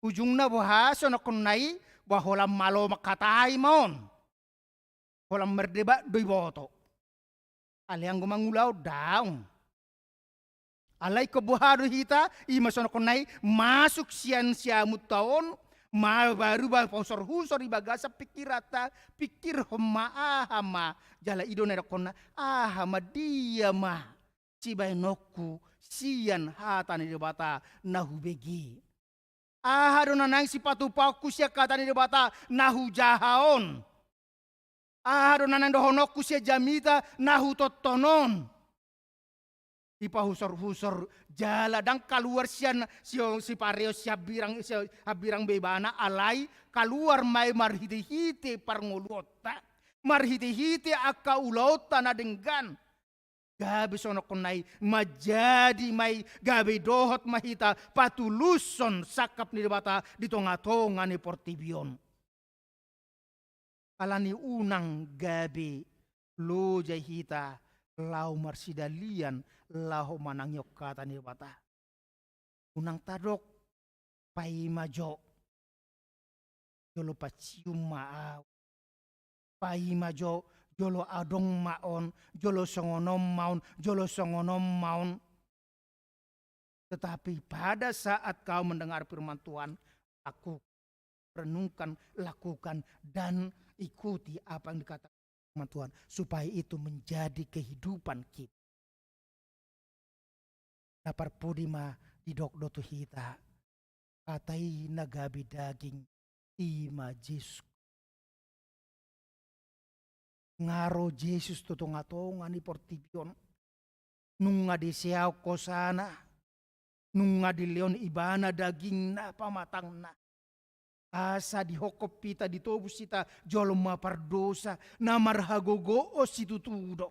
Ujungna boha songon na didokkon nai? Ba holan malo mangkatai ma on. Holan mardebat do iboto. Alai anggo mangulahon, daong. Alai ingkon boha do hita? I ma songon na didokkon nai, masuk sian siamunta on, ma baru ba husor-husor i bagasan pingkiranta, pingkirhon ma aha ma, jala i do na didokkonna, aha ma, dia ma sibaenonku sian hata ni Debata na hubege? Aha do na naeng sipatupaonku sian hata ni Debata na hujaha on? Aha do na naeng dohononku sian jamita na hutonton on? Ipahusor-husor jala ndang kaluar sian si, sipareon si hambirang, si hambirang be ibana, alai kaluar ma i marhite-hite parngoluonta, marhite-hite angka ulaonta na denggan. Gabe songon na didokkon nai, manjadi ma i, gabe dohot ma hita patulushon sangkap ni Debata di tonga-tonga ni portibi on. Alani unang gabe loja hita laho marsidalian, laho manangihon hata ni Debata. Unang tadok, paima jo, jolo pancium ma ahu. Paima jo, jolo adong ma on, jolo songon on ma on, jolo songon on ma on. Tetapi pada saat kau mendengar firman Tuhan, lakukan, renungkan, lakukan, dan ikuti apa yang dikatakan firman Tuhan, supaya itu menjadi kehidupan kita. Na parpudi ma, didok do tu hita, hata i na gabe daging, i ma Jesus. Nga ro Jesus tu tonga-tonga ni portibi on. Nunga diseaon hosana, nunga dilehon ibana dagingna, pamatangna. Asa dihophop hita, ditobus hita jolma pardosa, na marhagogoon situtu do.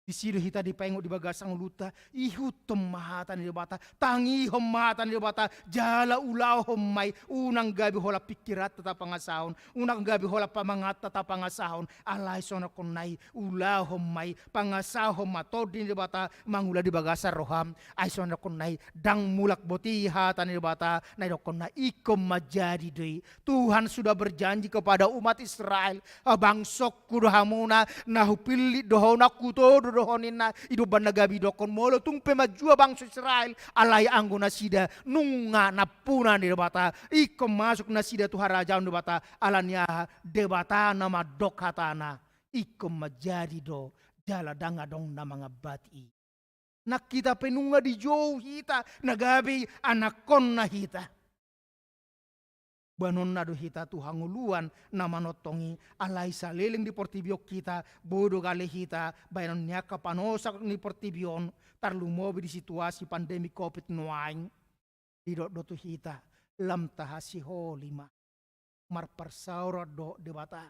Disi do hita dipaingot di bagasan ngolunta, ihuthon ma hata ni Debata, tangihon ma hata ni Debata, jala ulahon ma i, unang gabe holan pingkiranta tapangasahon, unang gabe holan pamanganta tapangasahon, alai songon na didokkon nai, ulahon ma i, pangasahon ma Tondi ni Debata mangula di bagasan roham, ai songon na didokkon nai, ndang mulak boti hata ni Debata, na didokkonna ingkon manjadi do i. Tuhan sudah berjanji kepada umat Israel, "Bangsongku do hamuna, na hupillit do ho, na hutodo do ho ninna, i do umbahen na gabe didokkon molo tung pe manjua bangso Israel, alai anggo nasida nunga nampuna ni Debata, ingkon masuk nasida tu harajaon ni Debata, ala ni aha, Debata na mandok hatana, ingkon manjadi do, jala ndang adong na mangambati i. Nang hita pe nunga dijou hita, na gabe anakkonna hita. Baenonna do hita tu hangoluan na manongtong i, alai saleleng di portibi on hita, boi do gale hita, baenon ni angka panosak ni portibi on, tarlumobi di situasi pandemi covid nuaeng. Didok do tu hita, lam tahasiholi ma. Marparsaoran dohot Debata.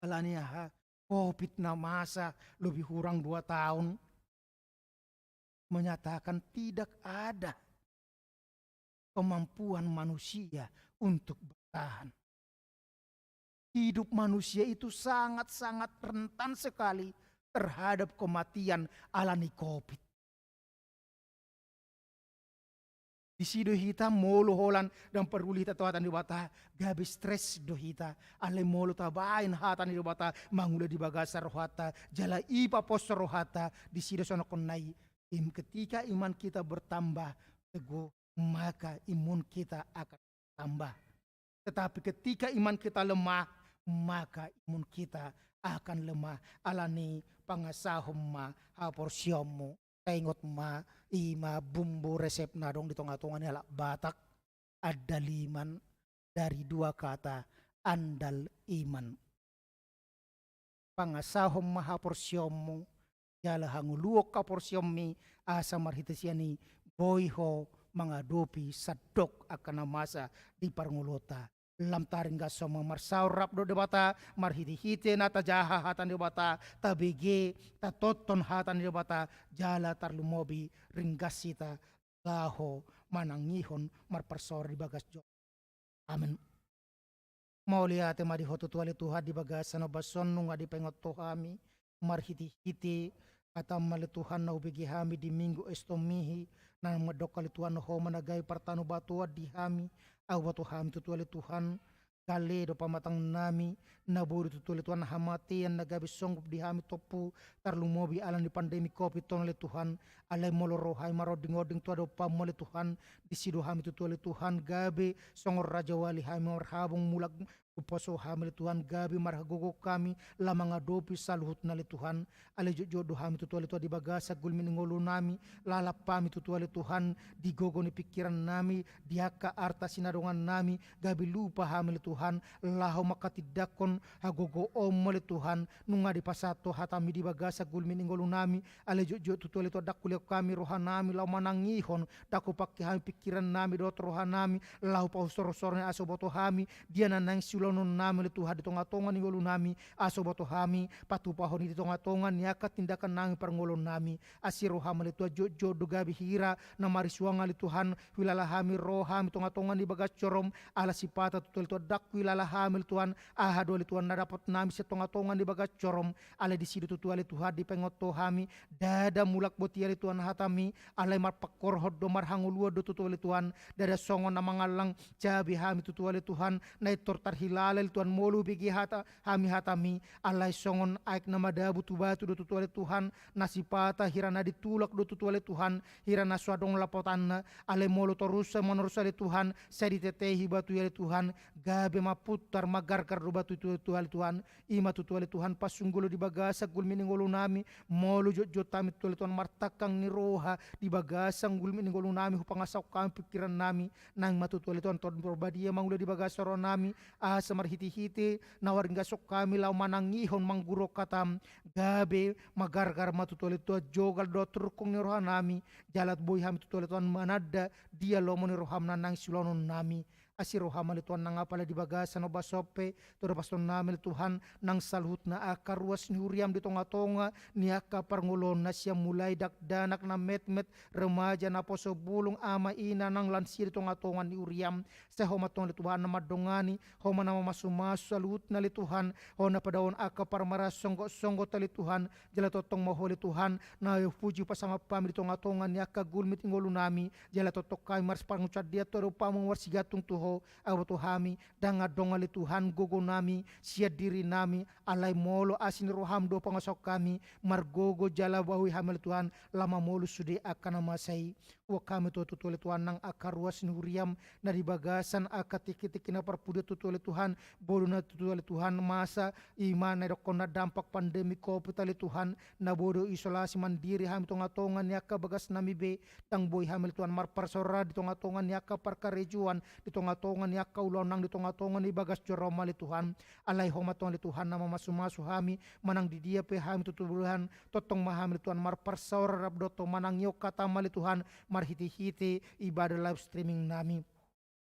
Ala ni aha, covid na masa lebih kurang dua tahun menyatakan tidak ada kemampuan manusia untuk bertahan. Hidup manusia itu sangat-sangat rentan sekali terhadap kematian ala ni covid. Disi do hita molo holan ndang paruli hita tu hata ni Debata, gabe stres do hita. Alai molo tabaen hata ni Debata mangula di bagasan rohanta, jala i paposo rohanta, disi do songon na i, im-, ketika iman kita bertambah teguh, maka imun kita akan tambah. Tetapi ketika iman kita lemah, maka imun kita akan lemah. Ala ni pangasahon ma haporseaonmu. Taingot ma, i ma bumbu resep na adong di tonga-tonga ni halak Batak, andaliman dari dua kata, andal iman. Pangasahon ma haporseaonmu, jala hangoluhon haporseaonmi, asa marhite sian i boi ho mangadopi sandok angka na masa di parngoluonta. Lam taringgashon ma marsaor rap dohot Debata, marhite-hite na tajaha hata ni Debata, tabege, tatonton hata ni Debata, jala tarlumobi ringgas hita laho manangihon marparsaoran di bagas jo. Amen. Mauliate ma di Ho tutu ale Tuhan di bagasan ombas on nunga dipaingot Ho hami, marhite-hite hataM ale Tuhan na hubege hami di Minggu Estomihi, na mandok ale Tuhan Ho ma na gabe partanobatoan di hami, aut boto hami tutu ale Tuhan, gale do pamatangnami, na boi do tutu ale Tuhan hamatean na gabe songgop di hami tompu, tarlumobi ala ni pandemi covid on ale Tuhan, alai molo ro hami maronding-onding tu adopanMu ale Tuhan, disi do hami tutu ale Tuhan, gabe songon rajawali hami marhabong mulak huposo hami ale Tuhan, gabe marhagogoon hami, laho mangadopi saluhutna ale Tuhan, alai jotjot do hami tutu ale Tuhan di bagasan gulmit ni ngolunami, lalap hami tutu ale Tuhan, di gogo ni pingkirannami, di angka arta sinadongannami, gabe lupa hami ale Tuhan, laho manghatindanghon hagogoonMu ale Tuhan, nunga dipasahat Ho hataMi di bagasan gulmit ni ngolunami, alai jotjot tutu ale Tuhan ndang hulehon hami rohanami, laho manangihon, ndang hupangke hami pingkirannami, dohot rohanami, laho pausor-usor ni aso boto hami, dia na naeng siulaononnami ale Tuhan di tonga-tonga ni ngolunami, aso boto hami, patupahon i di tonga-tonga ni angka tindakannami parngoluonnami, Asi rohaM ale Tuhan, jotjot do gabe hira na marisuang ale Tuhan, huilala hami ro hami tonga-tonga ni bagas joroM, ala sipata tutu ale Tuhan, ndang huilala hami ale Tuhan, aha do ale Tuhan na dapotnami sian tonga-tonga ni bagas joroM, alai disi do tutu ale Tuhan, dipaingot Ho hami, ndada mulak boti ale Tuhan hataMi, alai marpangkorhon do marhangoluan do tutu ale Tuhan, ndada songon na mangallang cabe hami tutu ale Tuhan, na intor tarhilala ale Tuhan molo hubege hata, hami hataMi, alai songon aek na madabu tu batu do tutu ale Tuhan, na sipata hira na ditulak do tutu ale Tuhan, hira na so adong lapotanna, alai molo torus manorus ale Tuhan, sai ditetehi batu i ale Tuhan, gabe mapuntar magargar do batu i tutu ale Tuhan, i ma tutu ale Tuhan, pasunggolo di bagasan gulmit ni ngolunami, molo jotjot hami tutu ale Tuhan martangkang ni roha, di bagasan gulmit ni ngolunami, hupangasahon hami pingkirannami, naeng ma tutu ale Tuhan Tondi Porbadia mangula di bagasan rohanami, asa marhite-hite, na huringgas hami laho manangihon mangguru hataM, gabe magargar ma tutu ale Tuhan jogal dohot rungkung ni rohanami, jala boi hami tutu ale Tuhan mananda, dia lomo ni rohaM na naeng siulaononnami, asi rohaM ale Tuhan nang apala di bagasan ombas on pe, tadapashonnami ale Tuhan, nang saluhutna angka ruas ni huriaM di tonga-tonga, ni angka parngoluonna sian mulai dakdanak na metmet, remaja naposo bulung ama ina nang lansia di tonga-tonga ni huriaM, sai Ho ma tong ale Tuhan na mandongani, Ho ma na mamasu-masu saluhutna ale Tuhan, Ho na padaohon angka parmaraan songgot-songgot ale Tuhan, jala tongtong ma Ho ale Tuhan, na hupuji pasangap hami di tonga-tonga ni angka gulmit ni ngolunami, jala tongtong hami marsipangunjunan dia tu adopanMu marsigantung tu Ho, Huboto hami, ndang adong ale Tuhan gogonami sian dirinami, alai molo asi ni roham do pangasahon hami, margogo jala boi hami ale Tuhan, laho mamolus sude angka na masa i. Huboan hami tutu ale Tuhan nang angka ruas ni huriam, na di bagasan angka tingki-tingki na parpudi tutu ale Tuhan, boi do na tutu ale Tuhan masa, i ma na didokkon na dampak pandemi covid ale Tuhan, na boi do isolasi mandiri hami tonga-tonga ni angka bagasnami be, ndang boi hami ale Tuhan marparsaoran di tonga-tonga ni angka parkarejoan, di tonga-tonga ni angka ulaon nang di tonga-tonga ni bagas joro ale Tuhan. Alai Ho ma tong ale Tuhan na mamasu-masu hami, manang di dia pe hami tutu ale Tuhan, tongtong ma hami ale Tuhan marparsaoran rap dohot manangihon hatam ale Tuhan, marhite-hite ibadah live streaming nami.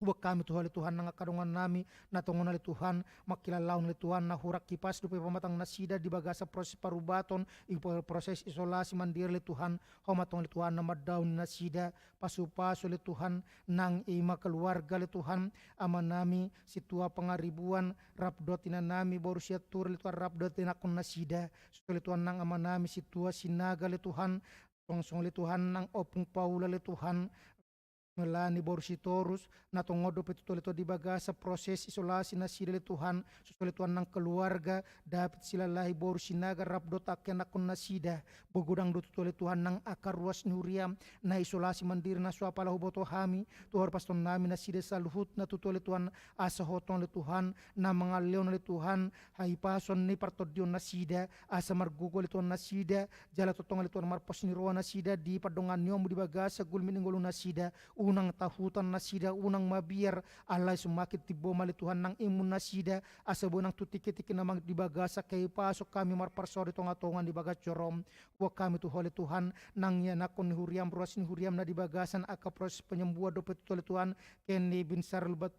Huboan hami tu Ho ale Tuhan nang angka dongannami, na tongon ale Tuhan, mangkilalahon ale Tuhan, na hurang hipas dope pamatang nasida di bagasan proses parubaton, i proses isolasi mandiri ale Tuhan, Ho ma tong ale Tuhan na mandaoni nasida, pasu-pasu ale Tuhan, nang i ma keluarga ale Tuhan, amanami, Sintua Pangaribuan, rap dohot inanami, boru Sianturi ale Tuhan, rap dohot ianakkon nasida, sude ale Tuhan nang amanami, Sintua Sinaga ale Tuhan, songon songon ale Tuhan nang Ompung Paula ale Tuhan, Melani boru Sitorus, na tongon dope tutu ale Tuhan di bagasan proses isolasi nasida ale Tuhan, sude ale Tuhan nang keluarga, David Silalahi boru Sinaga rap dohot angka ianakkon nasida, boi godang do tutu ale Tuhan nang angka ruas ni huriam, na isolasi mandiri na so apala huboto hami, tu hor paston nami nasida saluhutna tutu ale Tuhan, asa Ho tong ale Tuhan, na mangalehon ale Tuhan, hahipason ni partondion nasida, asa margogo ale Tuhan nasida, jala tongtong ale Tuhan marpos ni roha nasida di pandonganionmu di bagasan gulmit ni ngolu nasida, unang tahutan nasida, unang mabiar, alai semakin timbo ma ale Tuhan nang imun nasida, asa boi nang tu tingki-tingki na mangiut di bagasan hahipason hami marparsaoran di tonga-tonga ni bagas jorom. Huboan hami tu Ho ale Tuhan, nang ianakkon ni huriam, ruas ni huriam na di bagasan angka proses penyembuhan dope tutu ale Tuhan, Kenny Binsar Lubat,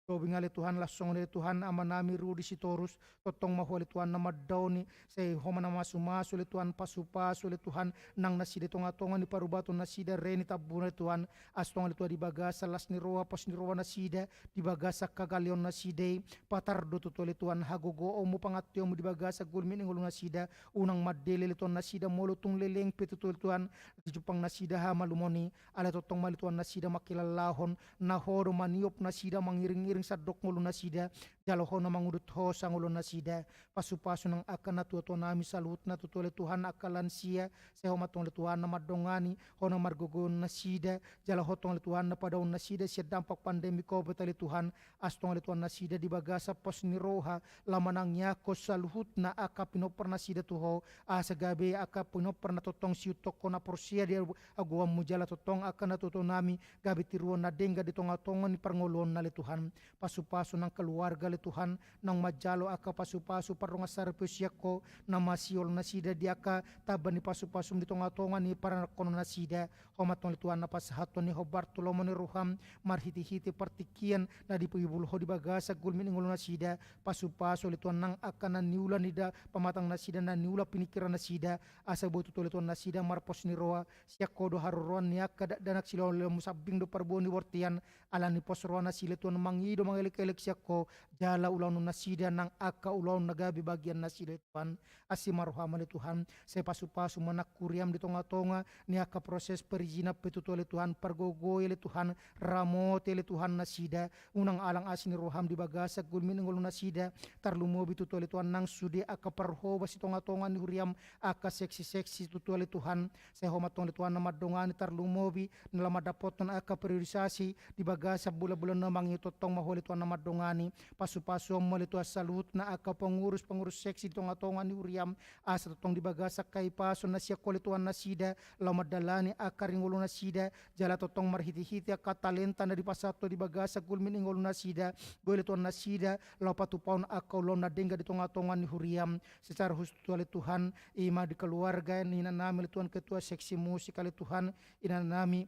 Tobing ale Tuhan, laos songon i ale Tuhan, amanami Rudi Sitorus, tongtong ma Ho ale Tuhan na mandaoni, sai Ho ma na mamasu-masu ale Tuhan, pasu-pasu ale Tuhan, nang nasida tonga-tonga ni parubaton nasida, Reni Tambun ale Tuhan, asa tong ale Tuhan di bagasan las ni roha, pos ni roha nasida, di bagasan hagaleon nasida i, patar do tutu ale Tuhan, hagogoonmu pangantionmu di bagasan gulmit ni ngolu nasida, unang mandele ale Tuhan nasida, molo tung leleng pe tutu ale Tuhan, di jumpang nasida hamalumon i, alai tongtong ma ale Tuhan nasida mangkilalahon, na Ho do maniop nasida mangiring-iring sandok ngolu nasida, jala Ho na mangudut hosa ngolu nasida, pasu-pasu nang angka na tua-tua nami saluhutna tutu ale Tuhan angka lansia, sai Ho ma tong ale Tuhan na mandongani, Ho na margogoon nasida, jala Ho tong ale Tuhan na padaon nasida, sian dampak pandemi covid ale Tuhan, asa tong ale Tuhan nasida di bagasan pos ni roha, laho manangiangkon saluhutna angka pinompar nasida tu Ho, asa gabe angka pinompar na tongtong siutokkon na porsea di agoanmu jala tongtong angka na tua-tua nami, gabe tiruon na denggan di tonga-tonga ni parngoluonna ale Tuhan. Pasu-pasu nang keluarga ale Tuhan, naung manjalo angka pasu-pasu pardongansaripeon sian Ho, na masiol nasida di angka tamba ni pasu-pasum di tonga-tonga ni paranakhonon nasida, Ho ma tong ale Tuhan na pasahathon ni hombar tu lomo ni roham, marhite-hite partingkian, na dipagibul Ho di bagasan gulmit ni ngolu nasida, pasu-pasu ale Tuhan nang angka na niula ni da pamatang nasida, na niula pingkiran nasida, asa boi tutu ale Tuhan nasida marpos ni roha, sian Ho do haroroan ni angka dakdanak, silehonlehonmu sambing do parboa ni bortean, alani pos roha nasida ale Tuhan mangido mangelek-elek sian Ho, jala ulaon nasida nang angka ulaon na gabe bagian nasida ale Tuhan, asi ma roham ale Tuhan, sai pasu-pasu ma nang huriam di tonga-tonga, ni angka proses perizinan pe tutu ale Tuhan, pargogoi ale Tuhan, ramoti ale Tuhan nasida, unang alang asi ni roham di bagasan gulmit ni ngolu nasida, tarlumobi tutu ale Tuhan nang sude angka parhobas di tonga-tonga ni huriam, angka seksi-seksi tutu ale Tuhan, sai Ho ma tong ale Tuhan na mandongani tarlumobi, na laho mandapothon angka periodisasi, di bagasan bulan-bulan na mangihut tongtong ma Ho ale Tuhan na mandongani, pasu-pasuonmu ale Tuhan saluhutna angka pengurus-pengurus seksi di tonga-tonga ni huriam, asa tongtong di bagasan hahipason na sian Ho ale Tuhan nasida, laho mandalani angka ari ngolu nasida, jala tongtong marhite-hite angka talenta na dipasahat Ho di bagasan gulmit ni ngolu nasida, boi ale Tuhan nasida, laho patupahon angka ulaon na denggan di tonga-tonga ni huriam, secara khusus tutu ale Tuhan, i ma di keluarga ni inanami ale Tuhan ketua seksi musik ale Tuhan, inanami,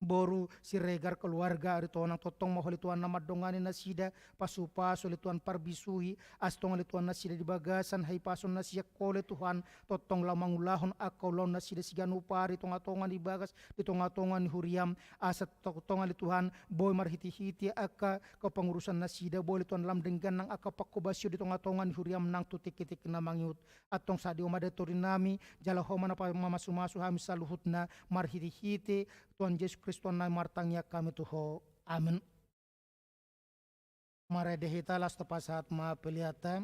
boru Siregar keluarga Aritonang tongtong ma Ho ale Tuhan na mandongani nasida, pasu-pasu ale Tuhan parbisuhi, asa tong ale Tuhan nasida di bagasan hahipason na sian Ho ale Tuhan, tongtong laho mangulahon angka ulaon nasida siganup ari di tonga-tonga ni bagas, di tonga-tonga ni huriam, asa tongtong ale Tuhan, boi marhite-hite angka kepengurusan nasida, boi ale Tuhan lam denggan nang angka panghobasion di tonga-tonga ni huriam nang tu tingki-tingki na mangihut. Antong sadia ma da torinami, jala Ho ma na pa-, mamasu-masu hami saluhutna, marhite-hite Tuhan Jesus Kristus Tuhannami martangiang hami tu Ho. Amen. Marende hita, laos tapasahat ma peleanta.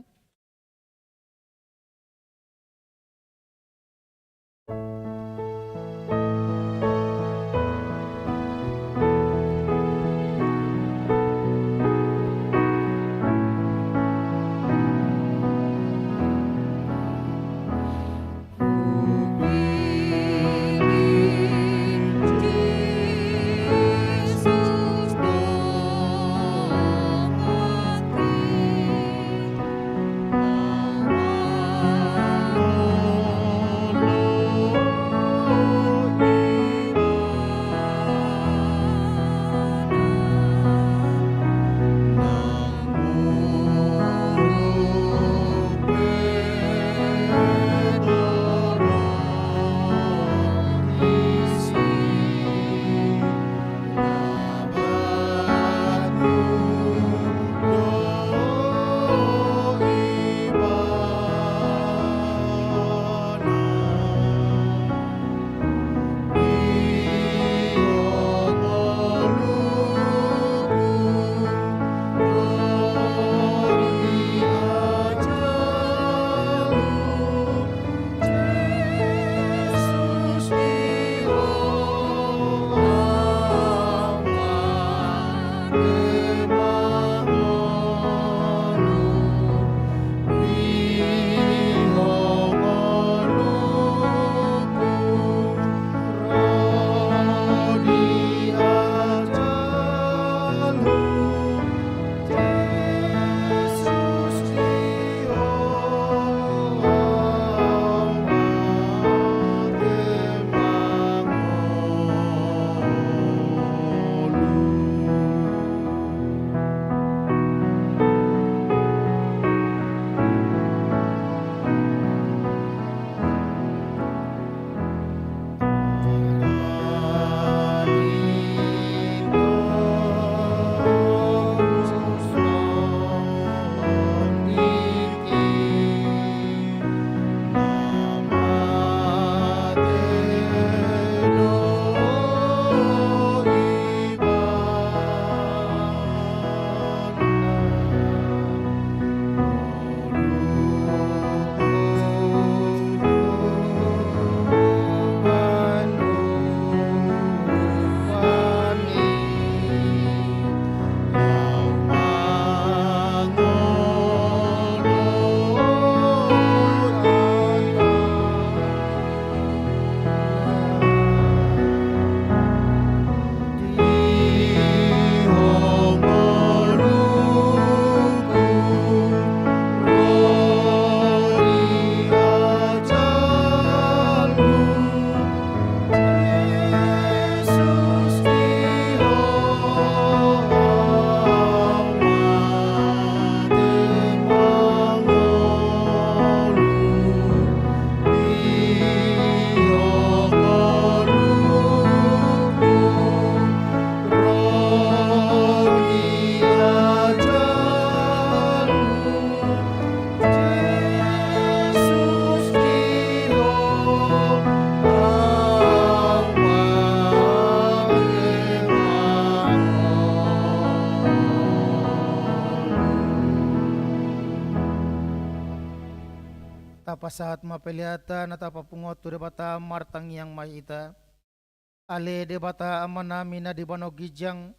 Tapasahat ma peleanta na tapapungu on tu Debata. Martangiang ma hita. Ale Debata Amanami na di banua ginjang,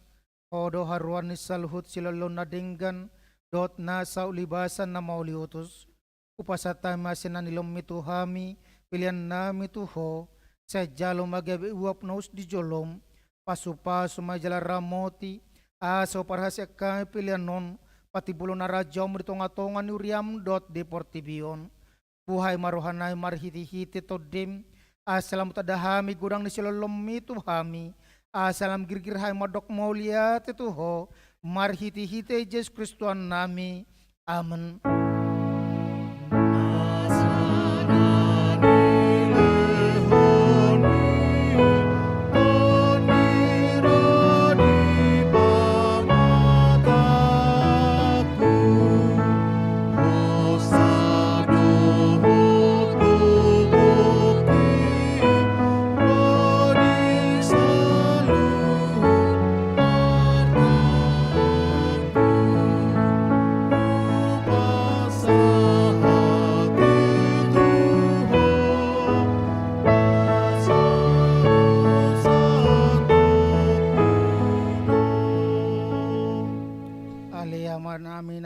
Ho do haroan ni saluhut siloloan na denggan dohot na sahat ulibasan na mauliutus. Hupasahat hami ma sian na nilehonMi tu hami peleannami tu Ho, sai jalo ma gabe uap na ulos di joloM. Pasupasu ma jala ramoti, asa huparhaseang hami pelean on patimbulhon harajaonMu di tongatonga ni huriaM dohot di portibi on. Buhai ma rohanami marhitehite TondiM, asa lam tanda hami godang ni siloloanMi tu hami, asa lam girgir hami mandok mauliate tu Ho, marhitehite Jesus Kristus Tuhannami. Amen.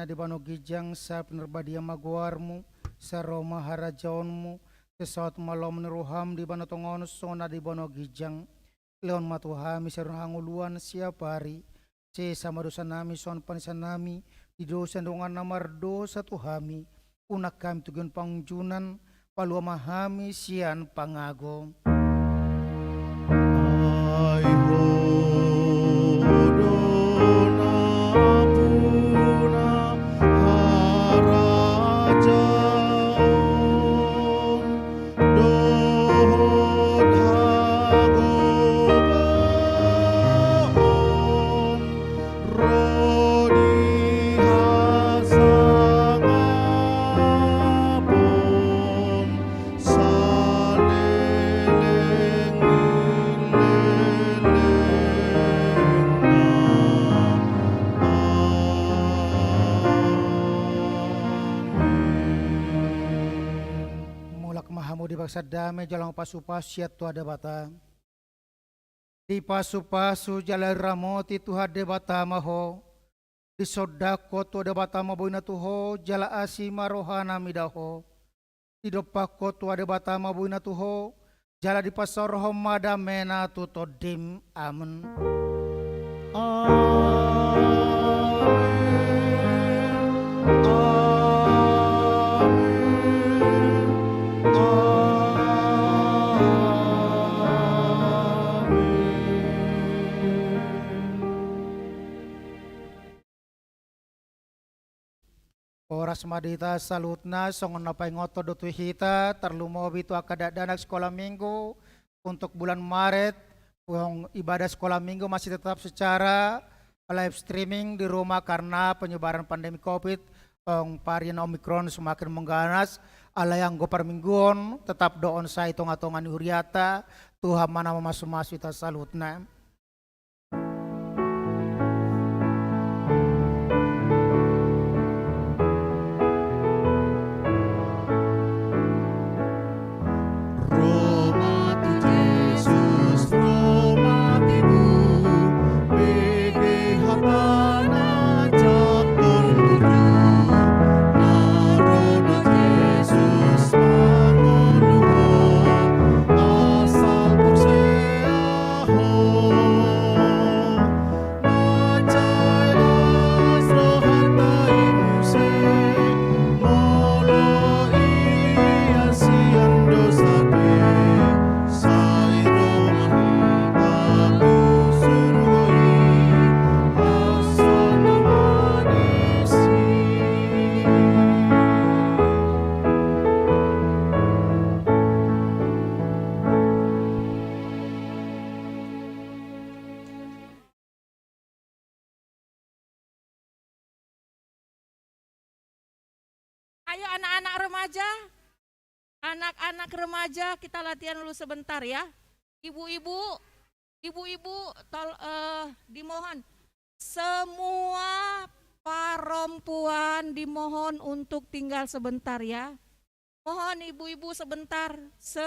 na di banua ginjang, sai pinarbadia ma goarmu, sai ro ma harajaonmu, sai saut ma lomo ni roham di banua tonga on songon na di banua ginjang. Lehon ma tu hami sadari on hangoluan siapari, sesa ma dosanami songon panesanami di dosa ni dongan na mardosa tu hami, unang hami togihon pangunjunan, palua ma hami sian pangago. Ai Ho do nampuna harajaon dohot hagogoon, ro di hasangapon saleleng ni lelengna. Amin. Mulak ma hamu di bagasan dame, jalo hamu pasu-pasu sian Tuhan Debata. Dipasu-pasu jala diramoti Tuhan Debata ma ho. Disondangkon Tuhan Debata ma boina tu ho, jala asi ma rohana mida ho. Didompakkon Tuhan Debata ma boina tu ho, jala dipasaorhon ma damena tu tondim. Amen. Amen. Amen. Amen. Horas ma di hita saluhutna, songon na paingothon do tu hita, tarlumobi tu angka dakdanak sikola minggu untuk bulan Maret, ibadah sikola minggu masih tetap secara live streaming di rumah karena penyebaran pandemi covid, varian Omicron semakin mengganas, alai anggo parmingguon tetap do onsite tonga-tonga ni huriata. Tuhan ma na mamasu-masu hita saluhutna. Ro ma tu Jesus, ro ma tu ibu, bege hatana jangkon burju. Na ro do Jesus mangolu ho, asal porsea ho. Mansai las rohanta i muse, molo ia sian dosa pe, sai ro ma hita tu surgo i, asal na madesi. Ayo, anak-anak remaja, anak-anak remaja, kita latihan dulu sebentar ya. Ibu-ibu, ibu-ibu, tol-, eh, dimohon. Semua perempuan dimohon untuk tinggal sebentar ya. Mohon ibu-ibu sebentar. Se-